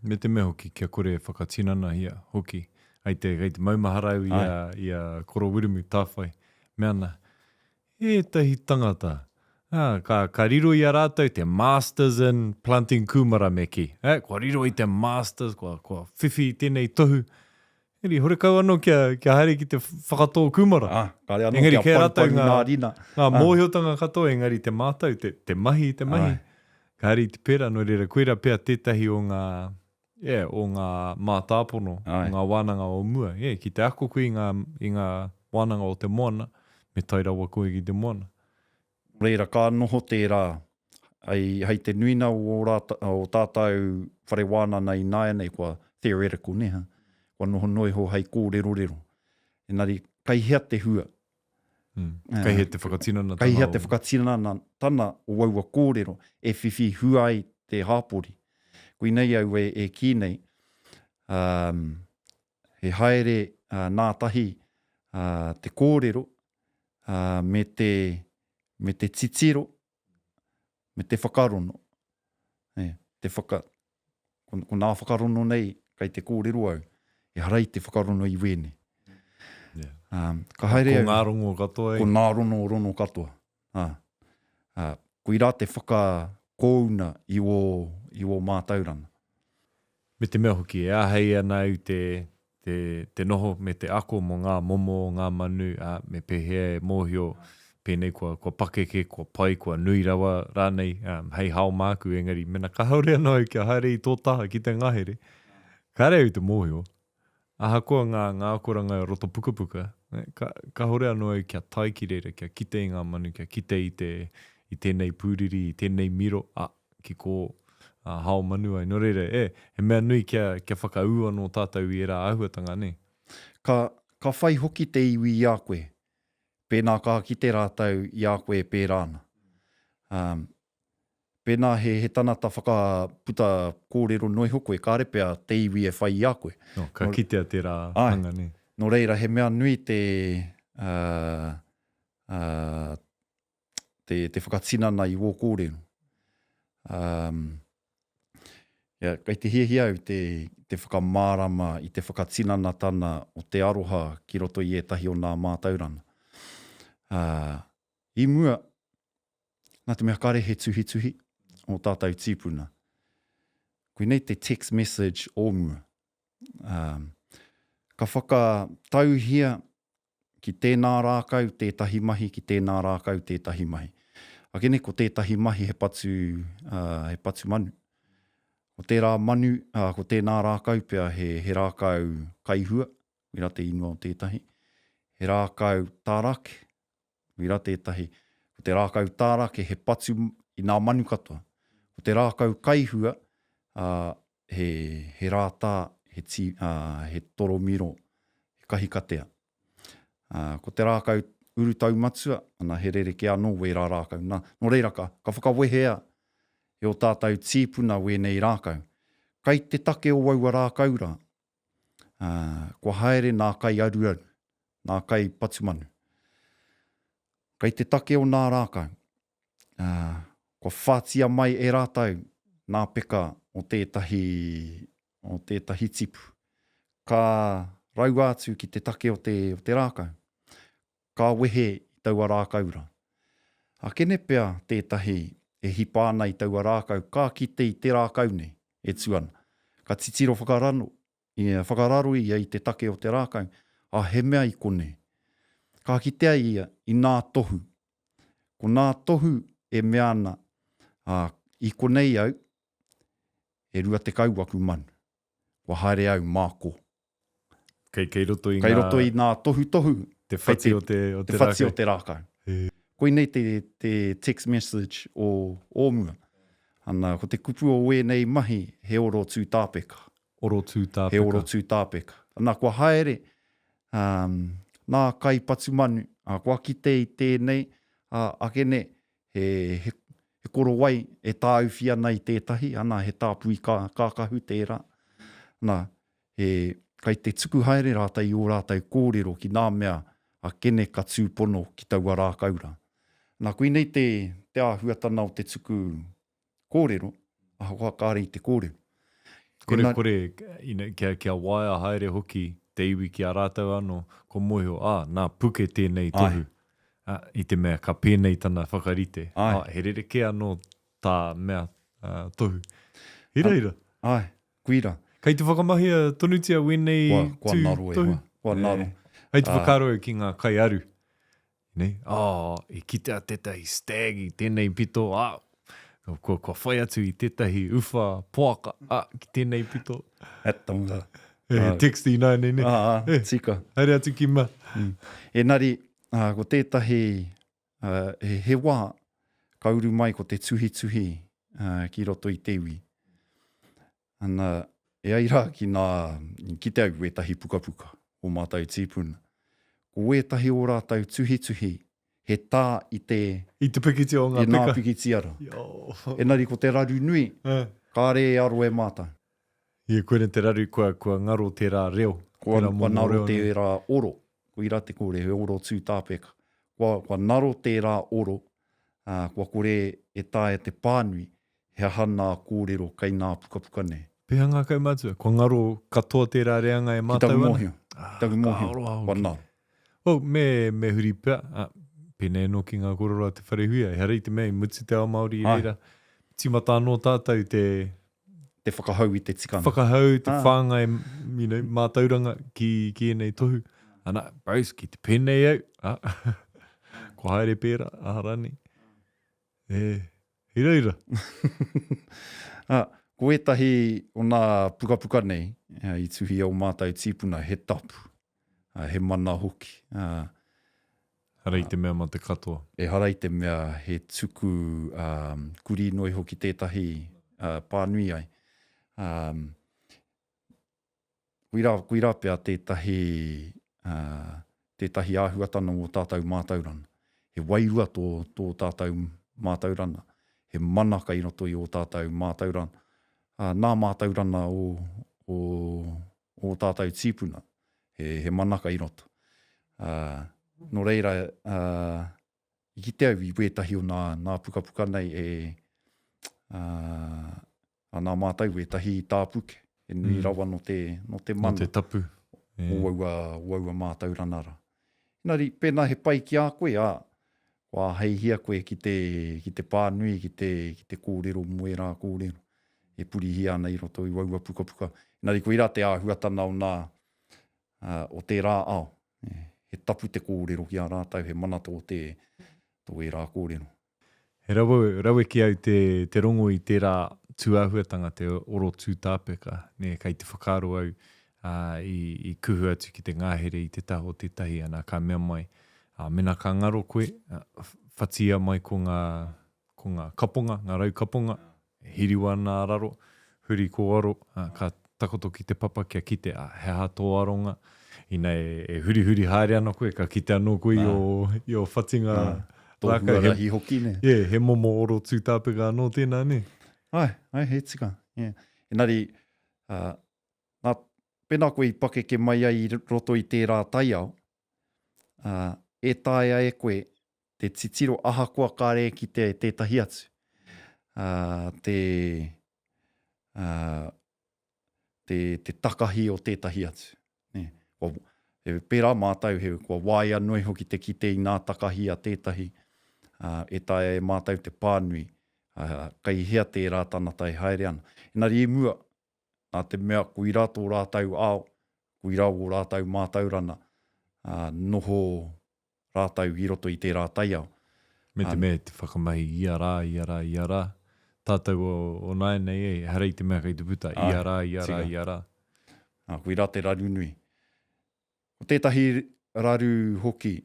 B: Me te mea hoki kia kore e whakatinanahia hoki. Hei te, hei te maumahara au i a, i a Koro Wiremu Tāwhai, me ana, ētahi tangata, ā, ka, ka riro i a rātou te Masters in Planting Kūmara me kī. Ē, kua riro i te Masters, kua, kua whiwhi i tēnei tohu, Engari, horekau anō kia, kia haere ki te whakatō kūmara.
C: Ah, kāre anō engari, kia paruparu ngā, ngā rina.
B: Ngā ah. mōhiotanga katoa, engari te mātau, te, te mahi, te mahi. Kāre i te pērā, nō reira, koirā pea tētahi o ngā, yeah, o ngā mātāpono, Ai. o ngā wānanga o mua. Yeah, ki te ako koe i ngā, i ngā wānanga o te moana, Me tae rawa koe ki te moana.
C: Reira, ka noho tērā, hei, hei te nuina o ō rātou, o tātou whare wānana ināianei kua theoretical, nē ha? Kua noho noa iho hei kōrerorero. Engari, kei hea te hua?
B: Mm. Kei hea te whakatinanatanga?
C: Kei hea te whakatinanatana o aua kōrero e whiwhi hua ai te hāpori? Koinei au e, e kī nei, um, he haere uh, nā tahi uh, te kōrero uh, me, te, me te titiro, me te whakarono. E, te whaka, ko, ko nā whakarono nei kei te kōrero au, ehara i te whakarono i wēnei.
B: Yeah. Um, ka haere ko ngā rongo katoa.
C: Ko ngā rono rono katoa. Ah. Uh, koirā te whakakōuna i ō, i ō mātauranga.
B: Me te mea hoki, e āhei ana au te, te, te noho me te ako mō ngā momo o ngā manu, ā, me pēhea e mōhio pēnei kua, kua pakeke, kua pai, kua nui rawa rānei, ā, hei hao māku, engari mena kāore anō au kia haere i tō taha ki te ngahere, kāre au i te mōhio. Ahakoa ngā, ngā akoranga roto pukapuka, ka, kāore anō au kia tae ki reira, kia kite i ngā manu, kia kite i te, i tēnei pūriri, i tēnei miro, ā, ki kō hao manu ai. Nō reira, e, he mea nui kia, kia whakaū anō tātou i ērā āhuatanga, nē?
C: Ka, ka whai hoki te iwi i a koe, pēnā ka kite rātou i a koe e pērā ana. Um, pēnā he, he tanata whakaputa kōrero noa iho koe, kāre pea te iwi e whai i a koe.
B: No, ka kitea tērā hanga, nē?
C: Nō reira, he mea nui te, uh, uh, te, te whakatinana i wō kōrero. Um, yeah, kei te hiahia au te, te whakamārama i te whakatinanatana o te aroha ki roto i ētahi o nā mātauranga. Uh, I mua, nā te mea kare he tuhituhi o tātou tīpuna. Koinei te text message o mua. Um, ka whakatauhia Ki tēnā rākau tētahi mahi, ki tēnā rākau tētahi mahi. Akene ko tētahi mahi he patu, uh, he patu manu. Ko tērā manu, uh, ko tēnā rākau pea he, he rākau kaihua, koirā te ingoa o tētahi. He rākau tārake, koirā tētahi. Ko te rākau tārake he patu i nā manu katoa. Ko te rākau kaihua, uh, he, he rātā, he, tī, uh, he toromiro, he kahikatea. Uh, ko te rākau urutau matua, ana, he rerekē anō wērā rākau. Nā, nō reira ka, ka whakawehea e ō tātou tīpuna wēnei rākau. Kai te take o aua rākau rā, uh, kua haere nā kai aruaru, nā kai patumanu. Kai te take o nā rākau, ā, kua whatia mai e rātou nā peka o tētahi, o tētahi tipu. Ka raua atu ki te take o te, o te rākau. Ka wehe i taua rākau rā. Akene pea tētahi e hipa ana i taua rākau, ka kite i te rākau nei e tū ana. Ka titiro whakarano, I whakararo ia i te take o te rākau, ā, he mea i konei. Ka kitea ia i nā tohu. Ko nā tohu e mea ana, ā, i konei au, e 20 waku manu. Kua haere au mā ko.
B: Kei, kei roto i
C: ngā. Kei roto i nā tohutohu.
B: Te whati o te, o
C: te rākau. Te whati o te rākau. Koinei te, te text message o, o mua. Ana, ko te kupu o wēnei mahi, he oro tū tāpeka.
B: Oro tū tāpeka.
C: He oro tū tāpeka. Ana, kua haere, um, nā kai patu manu, a, kua kite i tēnei, a, akene, he, he, he korowai e tāuwhi ana i tētahi, ana, he tāpui kā, kākahu tērā. Ana, he, kai te tuku haere rātou i ō rātou kōrero ki nā mea akene ka tūpono ki taua rākau rā. Nā, koinei te, te āhuatana o te tuku kōrero, ahakoa kāre i te kōrero.
B: Kore, Ina... kore, ina, kia, kia waia haere hoki te iwi ki a rātou anō, kua mōhio, ā, nā Puke tēnei tohu, ā, i te mea ka pēnei tana whakarite, ā, he rerekē anō tā mea ā, tohu. Hira, hira.
C: Āe, koira.
B: Kei te whakamahia tonutia wēnei
C: kua, kua tū naro e tohu? Hoa, kua naro.
B: Hei te whakaaro au ki ngā kaiaru, Nei, oh, i kitea tētahi stag i tēnei pito, ah, kua, kua whai atu i tētahi uwha poaka, ah, ki tēnei pito.
C: E tonga.
B: E, uh, text i nāianei, ne?
C: Ah, ah, tika.
B: Haere atu ki ma.
C: Mm. Enari, Ā, ko tētahi, ā, he, he wā ka uru mai ko te tuhituhi, ā, ki roto i te iwi. Ana, e ai rā ki nā, kite au wētahi pukapuka o mātou tīpuna. Ko wētahi o rātou tuhituhi, he tā i te...
B: I te pikitia o ngā peka.
C: I nā pikitia rā. Engari ko te raru nui, kāre e aro e mātou.
B: Ia, koina te raru, kua, kua ngaro tērā reo.
C: Kua, kua ngaro tērā oro. Koirā te kore, he oro tū tāpeka. Kua, kua ngaro tērā oro, ā, kua kore e taea te pānui, he aha nā kōrero kei nā pukapuka nei.
B: Pēhea ngā kaumātua? Kua ngaro katoa tērā reanga e mātau ana?
C: Ki taku mōhio, ki taku mōhio, kua ngaro.
B: Well, me, me huri pea, ā, pēnei anō ki ngā kōrero a Te Wharehuia, ehara i te mea i mutu te ao Māori i reira, tīmata anō tātou te...
C: Te whakahou i te tikanga.
B: Whakahou, te whāngai, you know, mātauranga ki, ki ēnei tohu. Ana, bros, ki te pēnei au, ā, kua haere pērā, aha rānei. E, i reira.
C: Ā, ko ētahi o nā pukapuka nei i tuhia o mātou tīpuna he tapu, he mana hoki. Ā,
B: Ehara i te mea mā te katoa.
C: Ehara i te mea he tuku kurī noa iho ki tētahi pānui ai. Ā, Koirā, koirā pea tētahi, tētahi āhuatanga o ō tātou mātauranga. He wairua tō, tō tātou mātauranga. He mana kei roto i ō tātou mātauranga. Ā, nā mātauranga o, o, ō tātou tīpuna, he, he mana kei roto. Ā, nō reira, ā, I kite au i wētahi o nā, nā pukapuka nei e, ā, ā, nā mātou wētahi i tāpuke, he nui mm. rawa no te, no te mana.
B: No te tapu.
C: Yeah. O aua, o aua mātauranga rā. Engari, pēnā he pai ki a koe, ā, kua āheihia koe ki te, ki te pānui, ki te, ki te kōrero mō ērā kōrero e purihia ana i roto i waua pukapuka. Engari, koirā te āhuatana o nā, ā, o tērā ao. He tapu te kōrero ki a rātou, he mana tō te, tō ērā kōrero.
B: He rawe, rawe ki au te, te rongo i tērā tūāhuatanga, te oro tūtāpeka, nē, kei te whakaaro au, ā, i, i kuhu atu ki te ngahere i te taha o tētahi, ana, ka mea mai, ā, mena ka ngaro koe, ā, whatia mai ko ngā, ko ngā kaponga, ngā rau kaponga, hiriwa ana a raro, huri kōaro, ā, ka takoto ki te papa kia kite, ā, he aha tō aronga, ina e, e hurihuri haere ana koe, ka kite anō koe i ō, i ō whatinga
C: Tō rākau. He, huarahi hoki, nē.
B: yeah, he momo oro tūtāpeka anō tēnā, nē?
C: Āe, āe, he tika, yeah. Engari, ā, nā, pēnā koe i pakeke mai ai i roto i tērā taiao, ā, e taea e koe te titiro ahakoa kāre e kitea e tētahi atu, ā, te, ā, te, te takahi o tētahi atu. Nē. Kua, he pērā mātou, he, kua waia noa iho ki te kite i nā takahi a tētahi, ā, e taea e mātou te pānui, ā, kei hea tērā tangata e haere ana. Engari i mua, nā te mea koirā tō rātou ao, koirā ō rātou mātauranga, ā, noho rātou i roto i tērā taiao.
B: Me te mea te whakamahi ia rā, ia rā, ia rā. Tātou o, o nāianei e, ehara i te mea kei te puta ia rā, ia rā, ia rā.
C: Ā, koirā te raru nui. Ko tētahi raru hoki,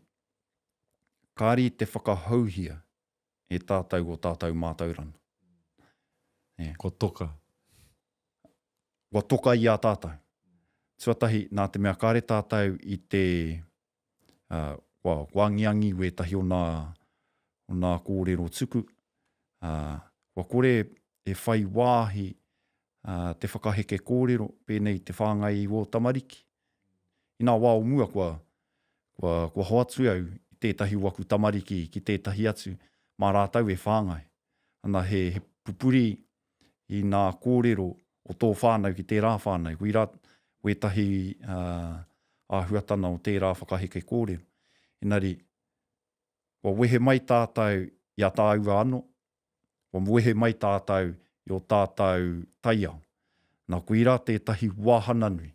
C: kāre i te whakahouhia e tātou o tātou mātauranga.
B: E. Kua toka.
C: Kua toka i a tātou. Tuatahi, nā te mea kāre tātou i te ā, kua, kua angiangi wētahi o nā, o nā kōrero tuku, ā, kua kore e whai wāhi ā, te whakaheke kōrero pēnei i te whāngai i ō tamariki. I nā wā o mua kua, kua, kua hoatu au i tētahi o aku tamariki ki tētahi atu mā rātou e whāngai. Ana he, he pupuri i nā kōrero o tō whānau ki tērā whānau. Koirā wētahi āhuatana o tērā whakaheke kōrero. Engari, kua wehe mai tātou i a tāua anō, kua wehe mai tātou i o tātou taiao. Nā, koirā tētahi wāhana nui.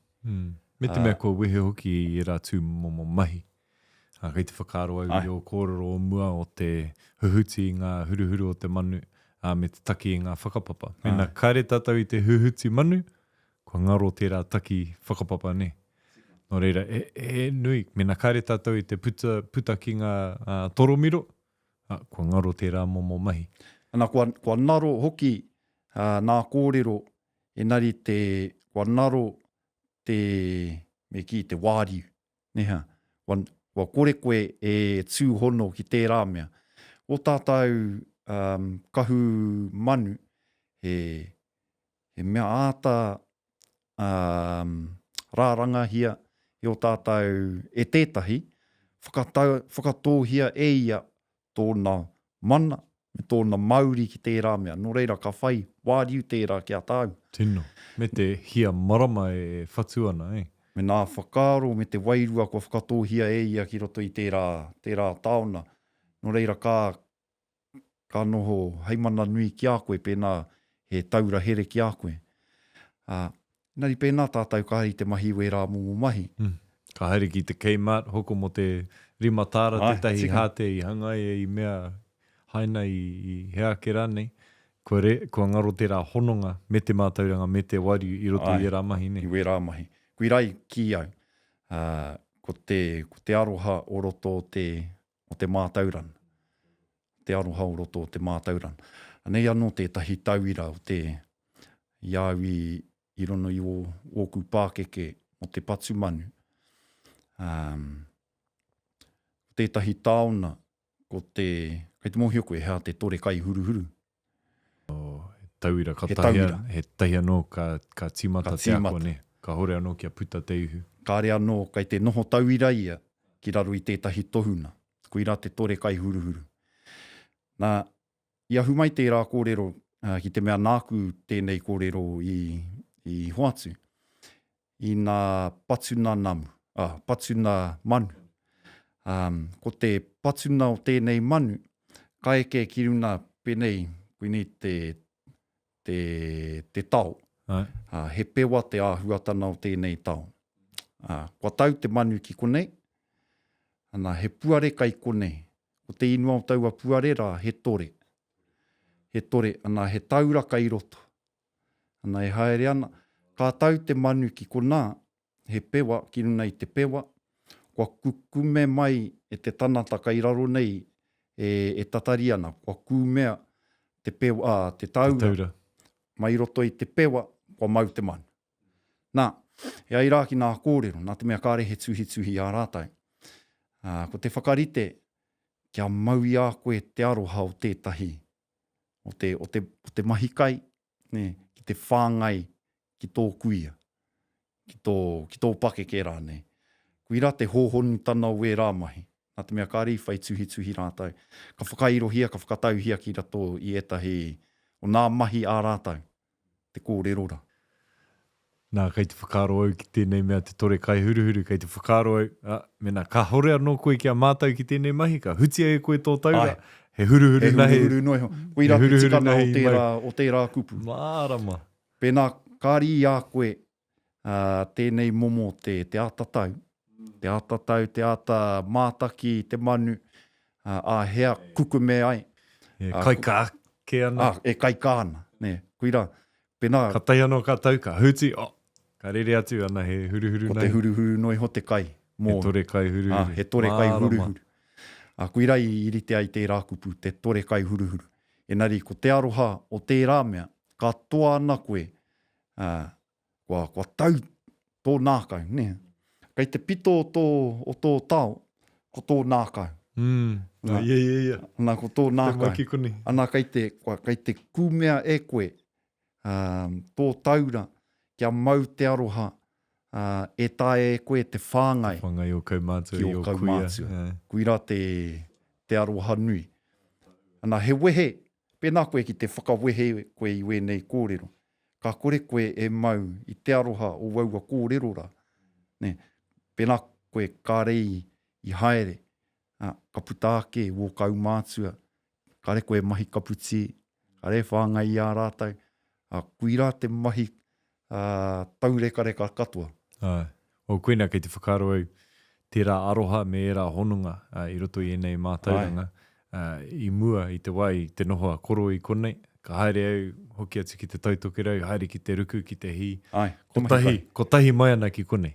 B: Me te mea kua wehe hoki i ērā tū momo mahi. Ā, kei te whakaaro au i ō kōrero o mua o te huhuti i ngā huruhuru o te manu, ā, me te taki i ngā whakapapa. Mēnā kāre tātou i te huhuti manu, kua ngaro tērā taki whakapapa, nē? Nō reira, he, he nui, mēnā kāre tātou i te puta, puta ki ngā uh, toromiro, uh, kua ngaro tērā momo mahi.
C: Ana, kua, kua naro hoki uh, nā kōrero, engari te, kua naro te, me kī, te wāriu, nē hā? Kua, kua kore koe e tūhono ki tērā mea. O tātou um, kahu manu, he, he mea āta um, rārangahia e o tātou, e tētahi, whakatau, whakatōhia e ia tōna mana me tōna mauri ki tērā mea. Nō reira, ka whai wāriu tērā ki a tāu.
B: Tino. Me te hia marama e whatu ana, e.
C: Me nā whakaaro me te wairua kua whakatōhia e ia ki roto i tērā, tērā taona. Nō reira, ka, ka noho hei mana nui ki a koe pēnā he taura here ki a koe. Ā, engari pēnā tātou ka haere i te mahi i wērā momo mahi.
B: Mm. Ka haere ki te Kmart, hoko mō te rima tāra tētahi hāte i hangaia i mea haina i, i hea ake rānei. Kua, re, kua ngaro tērā hononga me te mātauranga, me te wariu i roto i ērā mahi,
C: nē? I wērā mahi. Koirā i kī au, ā, ko te, ko te aroha o roto o te, o te mātauranga. Te aroha o roto o te mātauranga. Anei anō tētahi tauira o te, i a au i, i rono i ō, ōku pākeke mō te patu manu. Um, ko tētahi taona, ko te, kei te mōhio koe, he aha te tore kai huruhuru.
B: He tauira, ka he tahi, he tahi anō ka, ka tīmata te ako, ne? Kāhore anō kia puta te ihu.
C: Kāre anō, kei te noho tauira ia ki raro i tētahi tohuna. Koirā te tore kai huruhuru. Nā, i ahu mai tērā kōrero ki te mea nāku tēnei kōrero i, i hoatu. Ina patuna namu, ah, patuna manu. Um, ko te patuna o tēnei manu, ka eke ki runa penei, koinei te, te, te tao.
B: Ai.
C: Uh, he pewa te āhuatana o tēnei tao. Uh, kua tau te manu ki konei, ana, he puare kai konei. Ko te ingoa o taua puare rā, he tore. He tore, ana, he taura kai roto. Ana e haere ana, ka tau te manu ki konā, he pewa ki runa i te pewa, kua kukume mai e te tanata kai raro nei e, e tatari ana, kua kūmea te pewa, ā, te taura, te taura. mai roto i te pewa, kua mau te manu. Nā, e ai rā ki nā kōrero, nā te mea kāre he tuhituhi ā rātou. Ā, ko te whakarite, kia mau i a koe te aroha o tētahi o te, o te, o te mahi kai, nē, ki te whāngai ki tō kuia, ki tō, ki tō pakeke rānei. Koirā te hōhonutana o wērā mahi, nā te mea kāre i whai tuhituhi rātou. Ka whakairohia, ka whakatauhia ki roto i ētahi o nā mahi ā rātou, te kōrero rā.
B: Nā, kei te whakaaro au ki tēnei mea te tore kaihuruhuru, kei te whakaaro au, ā, mēnā kāhore anō koe kia mātau ki tēnei mahi, ka hutia e koe tō taura, he huruhuru
C: nahi. He huruhuru noa iho. Koirā te tikanga o tērā, o tērā kupu.
B: Mārama.
C: Pēnā, kāre i a koe, ā, tēnei momo te, te āta tau, te āta tau, te āta mātaki i te manu, ā, ā hea kukume ai.
B: E kaikā kē ana.
C: Ā, e kaikā ana, nē, koirā,
B: Pēnā. Ka tae anō ka tau, ka huti, oh! Ka rere atu ana he huruhuru nei.
C: Ko te huruhuru noa iho te kai.
B: Mō. He tore kai huruhuru.
C: Ā, he tore kai huruhuru. Ā, koirā i rite ai tērā kupu, te tore kai huruhuru. Engari, ko te aroha o tērā mea, ka toa ana koe, ā, kua, kua tau tō nākau, nē. Kei te pito o tō, o tō tao, ko tō nākau.
B: Mm. Nā, ia, ia, ia.
C: Ana, ko tō nākau.
B: Te mai ki konei.
C: Ana, kei te, kua, kei te kūmea e koe, ā, tō taura, kia mau te aroha, ā, e taea e koe te whāngai.
B: Te whāngai ō kaumātua i ō
C: kuia. Koirā te, te aroha nui. Ana, he wehe, pēnā koe ki te whakawehe koe i wēnei kōrero. Ka kore koe e mau i te aroha o aua kōrero rā. Nē, pēnā koe kāre i, i haere, ā, ka puta ake wō kaumātua, kāre koe e mahi kaputī, kāre e whāngai i a rātou, ā, koirā te mahi, ā, taurekareka katoa.
B: Āe. O, koinā kei te whakaaro au, tērā aroha me ērā hononga i roto i ēnei mātauranga, i mua i te wā i te noho a Koro i konei, ka haere au, hoki atu ki Te Tautokerau, haere ki te ruku, ki te hī.
C: Āe,
B: kotahi, kotahi mai ana ki konei.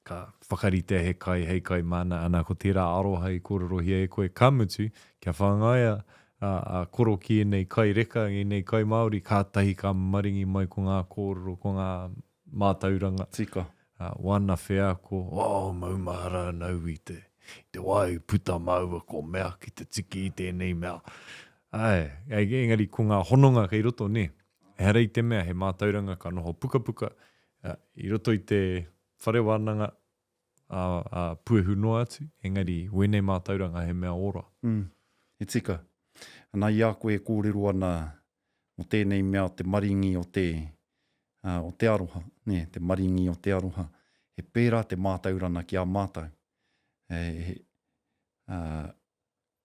B: Ka whakaritea he kai hei kai māna, ana ko tērā aroha i kōrerohia e koe, ka mutu, kia whāngaia a, a Koro ki ēnei kai reka, ēnei kai Māori, kātahi ka maringi mai ko ngā kōrero, ko ngā mātauranga.
C: Tika.
B: Ā, wāna wheako, oh, maumahara ana au i te, i te wā i puta māua ko mea ki te tiki i tēnei mea. Āe, engari ko ngā hononga kei roto, nē. Ehara i te mea he mātauranga ka noho pukapuka, ā, i roto i te whare wānanga, ā, ā, puehu noa atu, engari wēnei mātauranga he mea ora.
C: Mm, he tika. Ana i a koe e kōrero ana mō tēnei mea o te maringi o te, ā, o te aroha, nē, te maringi o te aroha, he pērā te mātaurana ki a mātou. E, he, ā,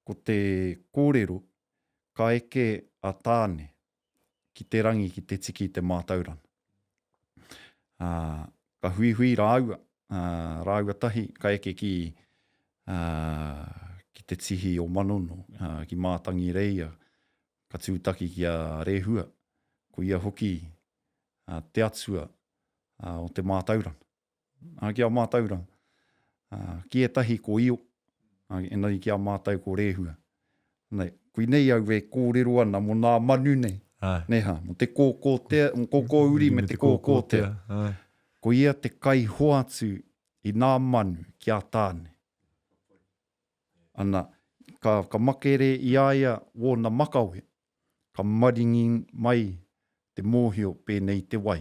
C: ko te kōrero, ka eke a Tāne ki te rangi ki te tiki i te mātaurana. Ā, ka huihui rāua, ā, rāua tahi, ka eke ki, ā, ki te tihi o Manono, ā, ki Mātangireia, ka tūtaki ki a Rehua, ko ia hoki te atua o te mātauranga. Ki a mātauranga. Ki ētahi ko Io, engari ki a mātau ko Rehua. Nei, koinei au e kōrero ana mō nā manu nei. Nei hā, mō te kōkōtea, mō kōkōuri me te kōkōtea. Ko ia te kaihoatu i nā manu ki a Tāne. Ana, ka, ka makere i a ia wōna makawe, ka maringi mai te mōhio pēnei i te wai.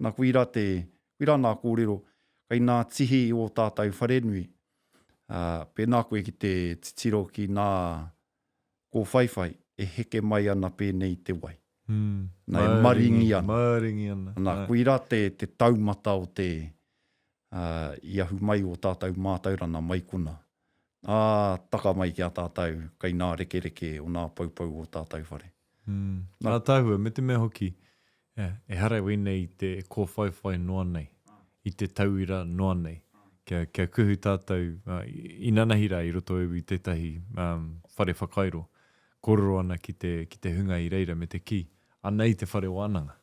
C: Ana, koirā te, koirā nā kōrero, kei nā tihi i ō tātou wharenui, ā, pēnā koe ki te titiro ki nā kōwhaiwhai e heke mai ana pēnei i te wai.
B: Mm.
C: Nā, e maringi ana.
B: Maringi ana.
C: Ana, koirā te, te taumata o te, ā, i ahu mai ō tātou mātaurana mai konā, ā, taka mai ki a tātou kei nā rekereke o nā poupou o tātou whare.
B: Mm. Nā. Ātaahua, me te mea hoki, ehara wēnei i te kōwhaiwhai noa nei, i te tauira noa nei. Kia, kia kuhu tātou, uh, inanahi rā i roto i tētahi um, whare whakairo, kōrero ana ki te, ki te hunga i reira me te kī, anei te whare wānanga.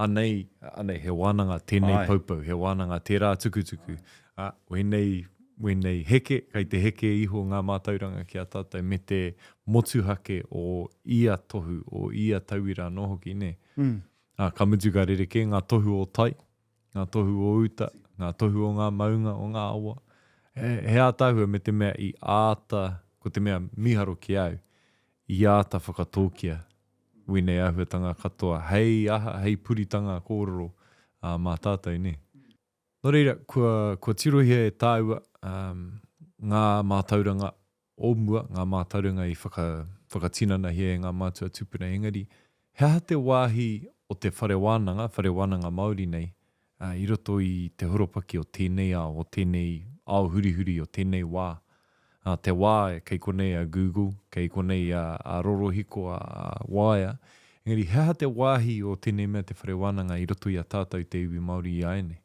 B: Anei, anei, he wānanga tēnei Āe. poupou, he wānanga tērā tukutuku. Ā, wēnei, wēnei heke, kei te heke iho ngā mātauranga ki a tātou me te motuhake o ia tohu, o ia tauira anō hoki, nē?
C: Mm.
B: Ā, ka mutu ka rerekē ngā tohu o tai, ngā tohu o uta, ngā tohu o ngā maunga, o ngā awa. He, he ātaahua me te mea i āta, ko te mea mīharo ki au, i āta whakatōkia wēnei āhuatanga katoa hei aha, hei puritanga kōrero ā, mā tātou, nē. Nō reira, kua, kua tirohia e tāua um, ngā mātauranga o mua, ngā mātauranga i whaka, whakatinanahia e ngā mātua tūpuna, engari, he aha te wāhi o te whare wānanga, whare wānanga Māori nei, ā, i roto i te horopaki o tēnei ao, o tēnei ao hurihuri, o tēnei wā. Ā, te wā kei konei a Google, kei konei a, a rorohiko, a, a waea, engari he aha te wāhi o tēnei mea te whare wānanga i roto i a tātou te iwi Māori i āianei?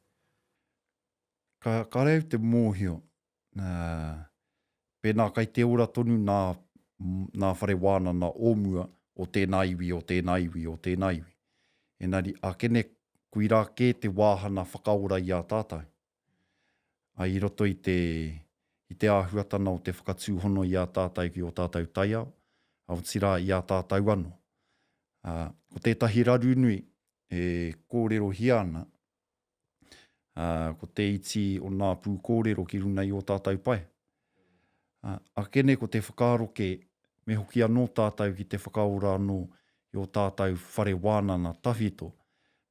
C: Ka, kāre au te mōhio, ā, pēnā kai te ora tonu nā, nā whare wānana o mua o tēnā iwi, o tēnā iwi, o tēnā iwi. Engari, akene koirā kē te wāhana whakaora i a tātou. Ā, i roto i te, i te āhuatana o te whakatūhono i a tātou ki ō tātou taiao, ā, otirā i a tātou anō. Ā, ko tētahi raru nui e kōrerohia ana, ā, ko te iti o nā pūkōrero ki runa i ō tātou pae. Ā, akene ko te whakaaro kē, me hoki anō tātou ki te whakaora anō i ō tātou whare wānana tawhito,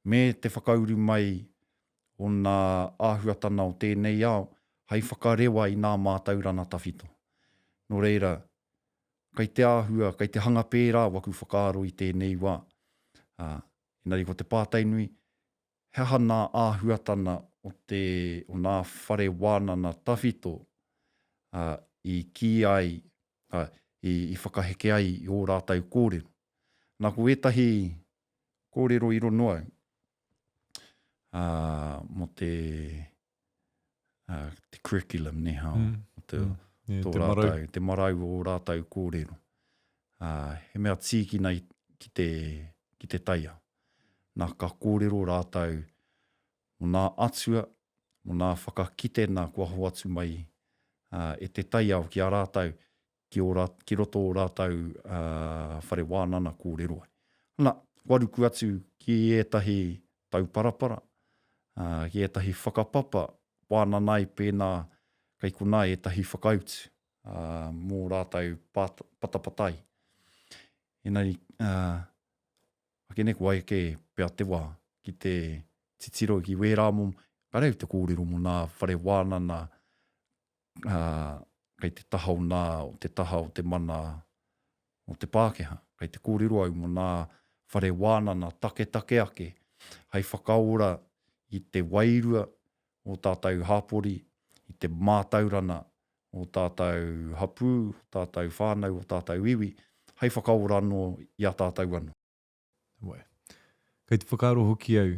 C: me te whakauru mai o nā āhuatana o tēnei ao hai whakarewa i nā mātaurana tawhito. Nō reira, kai te āhua, kai te hanga pērā waku whakaaro i tēnei wā. Ā, engari ko te pātai nui, He aha nā āhuatana o te, o nā whare wānana tawhito, ā, i kī ai, ā, i, i whakaheke ai i ō rātou kōrero? Nā, ko ētahi kōrero i rono au, ā, mō te, ā, te curriculum, nē hā, mm. o te, mm.
B: Yeah, tō te marau.
C: Rātou, te marau o ō rātou kōrero. Ā, he mea tīkina i, ki te, ki te taiao. Nā, ka kōrero rātou mō nā atua, mō nā whakakitena kua hoatu mai e te taiao ki a rātou, ki, ō rā, ki roto o rātou whare wānana kōrero ai. Ana, kua ruku atu ki ētahi tauparapara, ki ētahi whakapapa wānana ai pēnā kei konā ētahi whakautu mō rātou patapatai. Engari, Akene ko wai ake pea te wā ki te titiro ki wērā momo, kāre au te kōrero mō nā whare wānana kei te taha o nā, o te taha o te mana o te Pākehā. Kei te kōrero au mō nā whare wānana taketake ake hei whakaora i te wairua o tātou hāpori, i te mātaurana o tātou hapū, o tātou whānau, o tātou iwi, hei whakaora anō i a tātou anō.
B: Wai. Kei te whakaaro hoki au,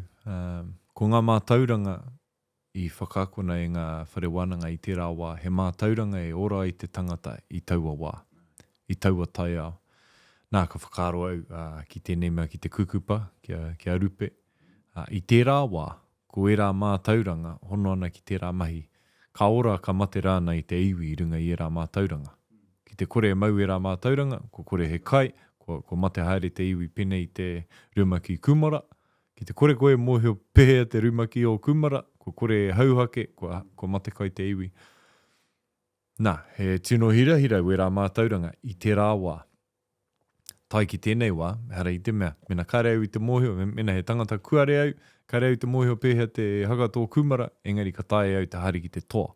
B: ko ngā mātauranga i whakaakona e ngā whare wānanga i tērā wā, he mātauranga e ora ai te tangata i taua wā, i taua taiao. Nā, ka whakaaro au ki tēnei mea ki te kukupa, ki a, ki a Rupe. I tērā wā, Ko ērā mātauranga, hono ana ki tērā mahi, ka ora, ka mate rānei te iwi i runga i ērā mātauranga. Ki te kore e mau ērā mātauranga, kua kore he kai, kua, kua mate haere te iwi pēnei i te rumaki kūmara. Ki te kore koe e mōhio pēhea te rumaki o kūmara, kua kore e hauhake, kua, kua matekai te iwi. Nā, he tino hirahira wērā mātauranga i tērā wā. Tae ki tēnei wā, ehara i te mea, mena kāre au i te mōhio, mena he tangata kuare au, kāre au i te mōhio pēhea te haka tō kūmara, engari ka taea e au te haere ki te toa,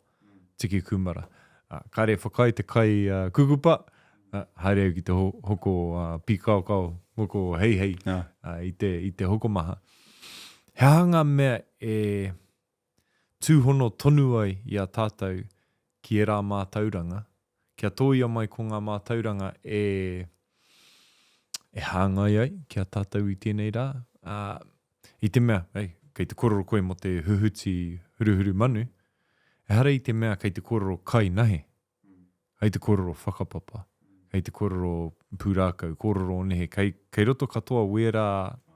B: tiki kūmara. Kāre e whakaae te kai kukupa, haere au ki te hoko pīkaokao, hoko heihei i te, i te hokomaha. He aha ngā mea e tūhono tonu ai i a tātou ki ērā mātauranga, kia tōia mai ko ngā mātauranga e e hāngai ai ki a tātou i tēnei rā. Ā, i te mea, ei, kei te kōrero koe mō te huhuti huruhuru manu, ehara i te mea kei te kōrero kai nahe, kei te kōrero whakapapa, kei te kōrero pūrākau, kōrero o nehe, kei, kei roto katoa wērā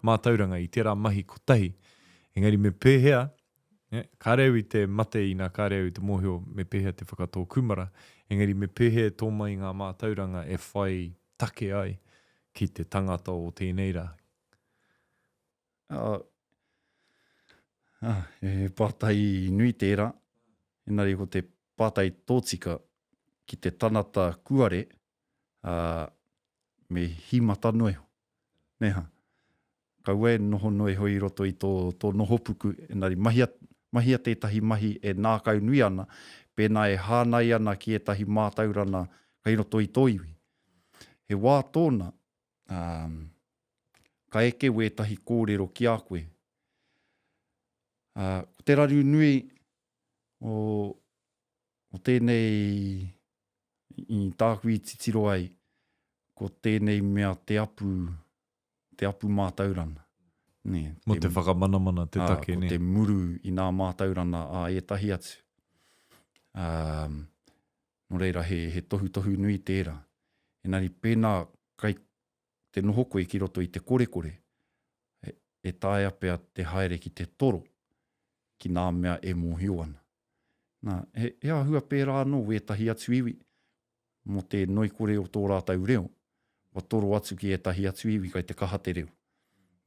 B: mātauranga i tērā mahi kotahi, engari me pēhea Kāre au i te mate ina kāre au i te mōhio me pēhea te whakatō kūmara, engari me pēhea e tō mai ngā mātauranga e whai take ai ki te tangata o tēnei rā?
C: He pātai nui tērā, engari ko te pātai tōtika ki te tanata kuare, me hīmata noa iho. Nē hā? Kaua e noho noa iho i roto i tō, tō nohopuku, engari mahia, mahia tētahi mahi e nākaunui ana, pēnā e hānai ana ki ētahi mātaurana kei roto i tō iwi. He wā tōna, ā, ka eke wētahi kōrero ki a koe. Ā, ko te raru nui o, o tēnei i tāku i titiro ai, ko tēnei mea te apu, te apu mātaurana.
B: Nē, Mō te whakamanamana te take,
C: nē. Ko te muru i nā mātaurana a ētahi atu. Ā, nō reira, he, he tohutohu nui tērā. Engari pēnā kai te noho koe ki roto i te korekore, e, e taea pea te haere ki te toro ki nā mea e mōhio ana. Nā, he, he āhua pērā anō wētahi atu iwi mō te noikore o tō rātou reo, kua toro atu ki ētahi atu iwi kai te kaha te reo.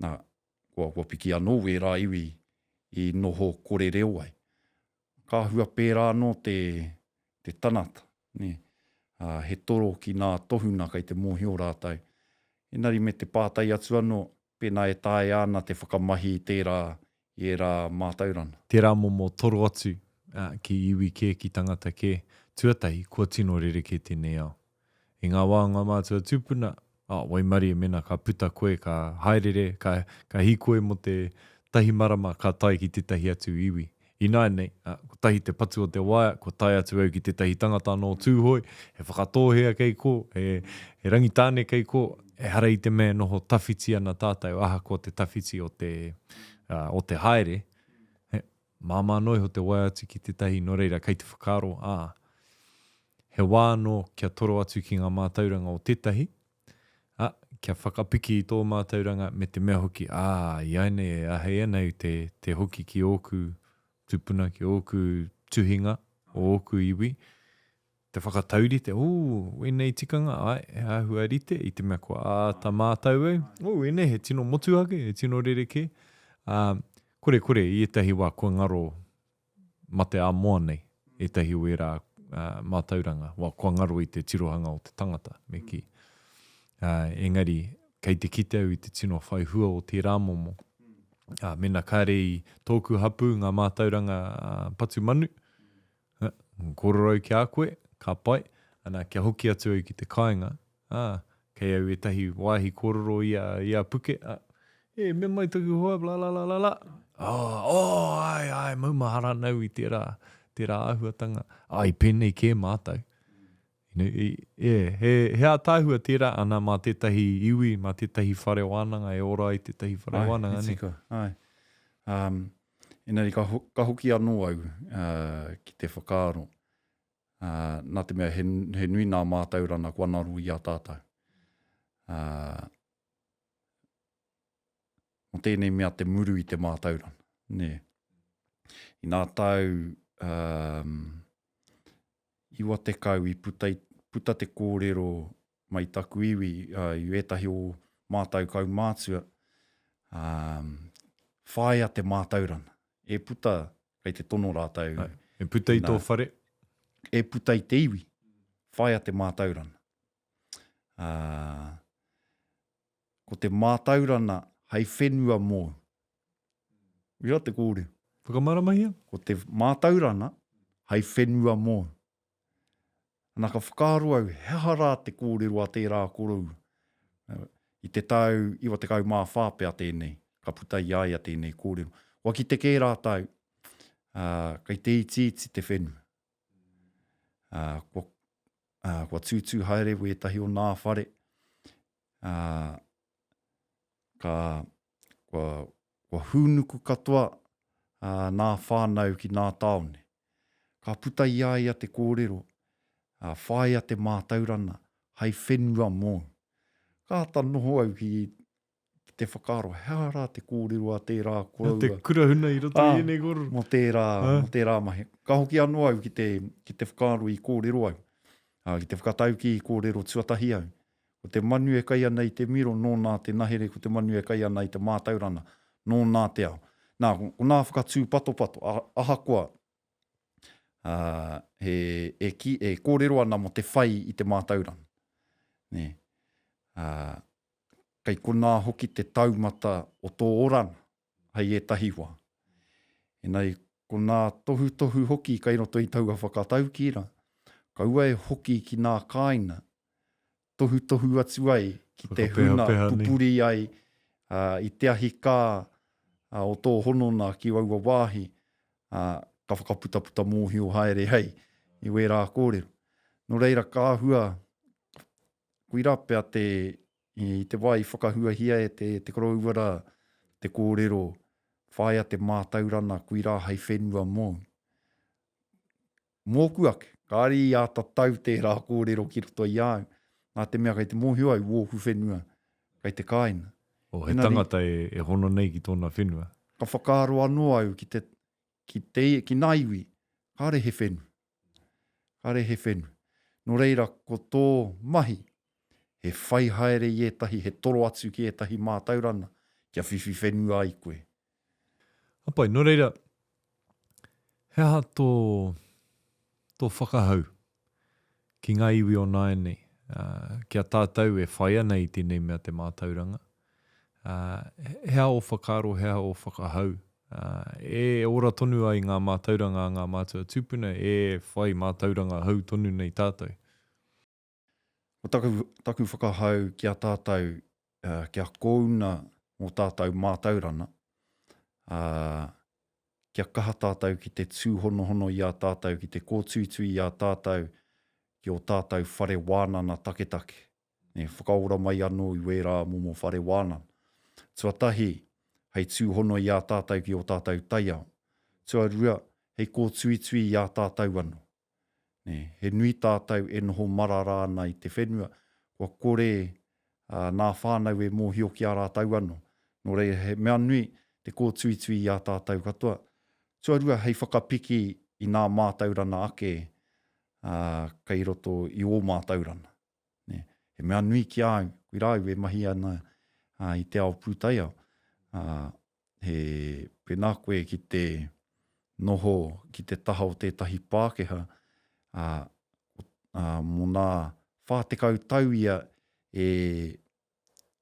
C: Nā, kua, kua piki anō wērā iwi i noho kore reo ai. Ka āhua pērā anō te, te tanata, nē. Ā, he toro ki nā tohuna kai te mōhio rātou. Engari me te pātai atu anō, pēnā e taea ana te whakamahi i tērā, i ērā mātaurana.
B: Tērā momo toro atu ki iwi kē, ki tangata kē. Tuatahi, kua tino rerekē tēnei ao. I ngā wā o ngā mātua tūpuna, oh, waimarie mēnā ka puta koe, ka haerere, ka, ka hīkoi mō te tahi marama, ka tae ki tētahi atu iwi. Ināianei, ā, kotahi te patu o te waea, kua tae atu au ki tētahi tangata nō Tūhoe, he Whakatōhea kei kō, he, he Rangitāne kei kō, ehara i te mea e noho tawhiti ana tātou, ahakoa te tawhiti o te, ā, o te haere, he, māmā noa iho te waea atu ki tētahi, nō reira, kei te whakaaro, ā, he wā anō kia toro atu ki ngā mātauranga o tētahi, Ā, kia whakapiki i tō mātauranga me te mea hoki, ā, iāinei e āhei ana au te, te hoki ki ōku tūpuna, ki ōku tuhinga o ōku iwi, te whakataurite, ū, wēnei tikanga, āe, he āhua rite, i te mea kua āta mātau au, ū, ēnei he tino motuhake, he tino rerekē, ā, korekore, i ētahi wā kua ngaro mate ā-moa nei ētahi o ērā mātauranga, wā, kua ngaro i te tirohanga o te tangata, me kī. Ā, engari, kei te kite au i te tino whai hua o tērā momo. Ā, mēnā kāre i tōku hapū ngā mātauranga patu manu, ā, kōrero au ki a koe, ka pai, ana, kia hoki atu au ki te kāinga, ā, kei au ētahi wāhi kōrero i a, i a Puke, ā, e, mea mai taku hoa, bla la la la la, oh, oh, āe, āe, maumahara ana au i tērā, tērā āhuatanga, ā, i pēnei kē mātou. You know, i, yeah, he, he ātaahua tērā, ana, mā tētahi iwi, mā tētahi whare wānanga e ora ai tētahi whare
C: Āe,
B: wānanga,
C: he
B: nē?
C: tika, āe. Um, engari ka, ka hoki anō au uh, ki te whakaaro, uh, nā te mea he, he nui nā mātaurana kua ngaro i a tātou. Uh, mō tēnei mea te muru i te mātaurana, nē. Inā tau um, 90 i puta, i, puta te kōrero mai taku iwi, uh, i ētahi o mātau kaumātua, um, whāia te mātaurana. E puta, kei te tono rātou.
B: Ai, e puta i tō whare?
C: E puta i te iwi, whāia te mātaurana. Uh, ko te mātaurana hei whenua mōu. Uira te kōrero.
B: Whakamāramahia.
C: Ko te mātaurana hei whenua mōu. Ana ka whakaaro au, he aha rā te kōrero a tērā koroua? I te tau 94 pea tēnei, ka puta i a ia tēnei kōrero. Kua kite kē rātou, ā, kei te itiiti te whenua. Ā, kua, ā, kua tūtū haere wētahi o nā whare, ā, ka, kua, kua hūnuku katoa ā, nā whānau ki nā tāone. Ka puta i a ia te kōrero, ā, whāia te mātaurana hai whenua mōu. Ka āta noho au ki, ki te whakaaro, he aha rā te kōrero a tērā koroua.
B: Te kura huna i roto i ēnei kōrero.
C: Mō tērā, mō tērā mahi. Ka hoki anō au ki te, ki te whakaaro i kōrero au, ā, ki te whakataukī i kōrero tuatahi au. Ko te manu e kai ana i te miro, nōnā te nahere, ko te manu e kai ana i te mātaurana, nōnā te ao. Nā, ko nā whakatūpatopato, ahakoa, ā, he, e ki, e kōrero ana mō te whai i te mātaurana. Nē. Ā, kei konā hoki te taumata o tō oranga hei ētahi wā. Engari, ko nā tohutohu hoki kei roto i taua whakataukī rā, kaua e hoki ki nā kāina, tohutohu atu ai ki te huna pupuri ai i te ahi kā o tō honona ki aua wāhi, ka whakaputaputa mōhio haere ai i wērā kōrero. Nō reira, ka āhua, koirā pea te, i te wā i whakahuahia e te, te koroua rā te kōrero, whāia te mātaurana, koirā hei whenua mōu. Mōku ake, kāre i āta tau tērā kōrero ki roto i a au, nā te mea kei te mōhio au wōku whenua kei te kāina.
B: Oh, he tangata e, e hono nei ki tōna whenua.
C: Ka whakaaro anō au ki te, ki te, ki nā iwi, kāre he whenua. Kāre he whenua. Nō reira, ko tō mahi, he whai haere i ētahi, he toro atu ki ētahi mātaurana, kia whiwhi whenua ai koe.
B: Ka pai. Nō reira, he aha tō, tō whakahau ki ngā iwi o nāianei, ā, ki a tātou e whai ana i tēnei mea te mātauranga? Ā, he aha ō whakaaro, he aha ō whakahau? Ā, e ora tonu ai ngā mātauranga a ngā mātua tūpuna, e whai mātauranga hou tonu nei tātou?
C: Ko taku, taku whakahau ki a tātou, uh, kia kōuna mō tātou mātaurana, uh, kia kaha tātou ki te tūhonohono i a tātou, ki te kōtuitui i a tātou, ki ō tātou whare wānana taketake. Ne, whakaora mai anō i wērā momo whare wānana. Tuatahi, hei tūhono i a tātou ki ō tātou taiao. Tuarua, hei kōtuitui i a tātou anō. Nē, he nui tātou e noho marara ana i te whenua, kua kore nā whānau e mōhio ki a rātou anō. Nō reira, he mea nui te kōtuitui i a tātou katoa. Tuarua hei whakapiki i nā mātaurana ake ā, kei roto i ō mātaurana. Nē. He mea nui ki a au, koirā au e mahi ana ā, i te ao pūtaiao, ā, he pēnā koe ki te noho ki te taha o tētahi Pākehā, ā, ā, mō nā 40 tau ia e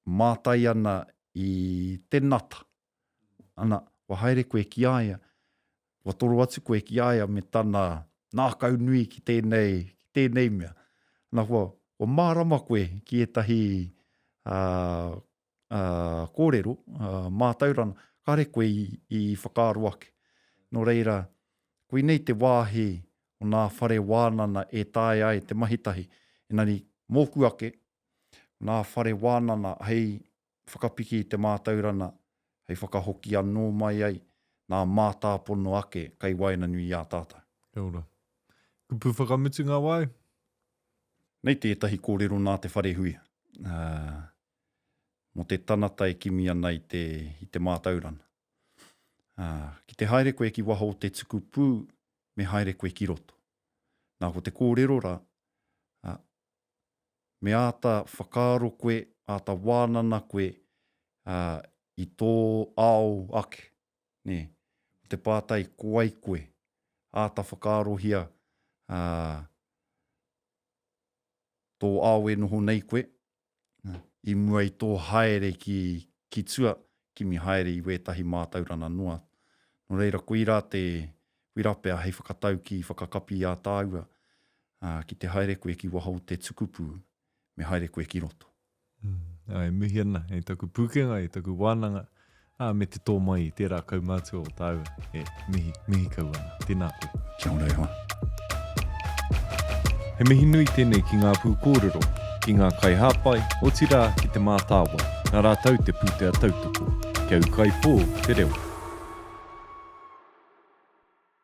C: mātai ana i te nata. Ana, kua haere koe ki a ia, kua toro atu koe ki a ia me tana nākau nui ki tēnei, ki tēnei mea. Ana, kua, kua mārama koe ki ētahi ā, ā, kōrero, ā, mātauranga, kāre koe i, i whakaaro ake. Nō reira, koinei te wāhi o nā whare wānana e taea ai te mahi tahi. Engari, mōku ake, nā whare wānana hei whakapiki i te mātaurana, hei whakahoki anō mai ai nā mātāpono ake kei waenganui i a tātou.
B: Kia ora. Kupu whakamutunga wai?
C: Nei tētahi kōrero nā Te Wharehuia, mō te tanata e kimi ana i te, i te mātaurana. Ki te haere koe ki waho o te tukupū, me haere koe ki roto. Nā, ko te kōrero rā, Me āta whakaaro koe, āta wānana koe i tō ao ake, nē. Ko te pātai, ko wai koe? Āta whakaarohia tō ao e noho nei koe, i mua i tō haere ki, ki tua, kimi haere i wētahi mātaurana noa. Nō reira, koirā te, koirā pea hei whakataukī, whakakapi i a tāua, ā, ki te haere koe ki waho o te tukupū, me haere koe ki roto.
B: Mm, ā, e mihi ana i taku pūkenga, i taku wānanga, ā, me te tō mai i tērā kaumātua o tāua, e mihi, mihi kau ana. Tēnā koe.
C: Kia ora e hoa.
B: He mihi nui tēnei ki ngā pūkōrero, ki ngā kaihāpai, otirā ki Te Mātāwai, nā rātou te pūtea tautoko. Kia ūkaipō te reo.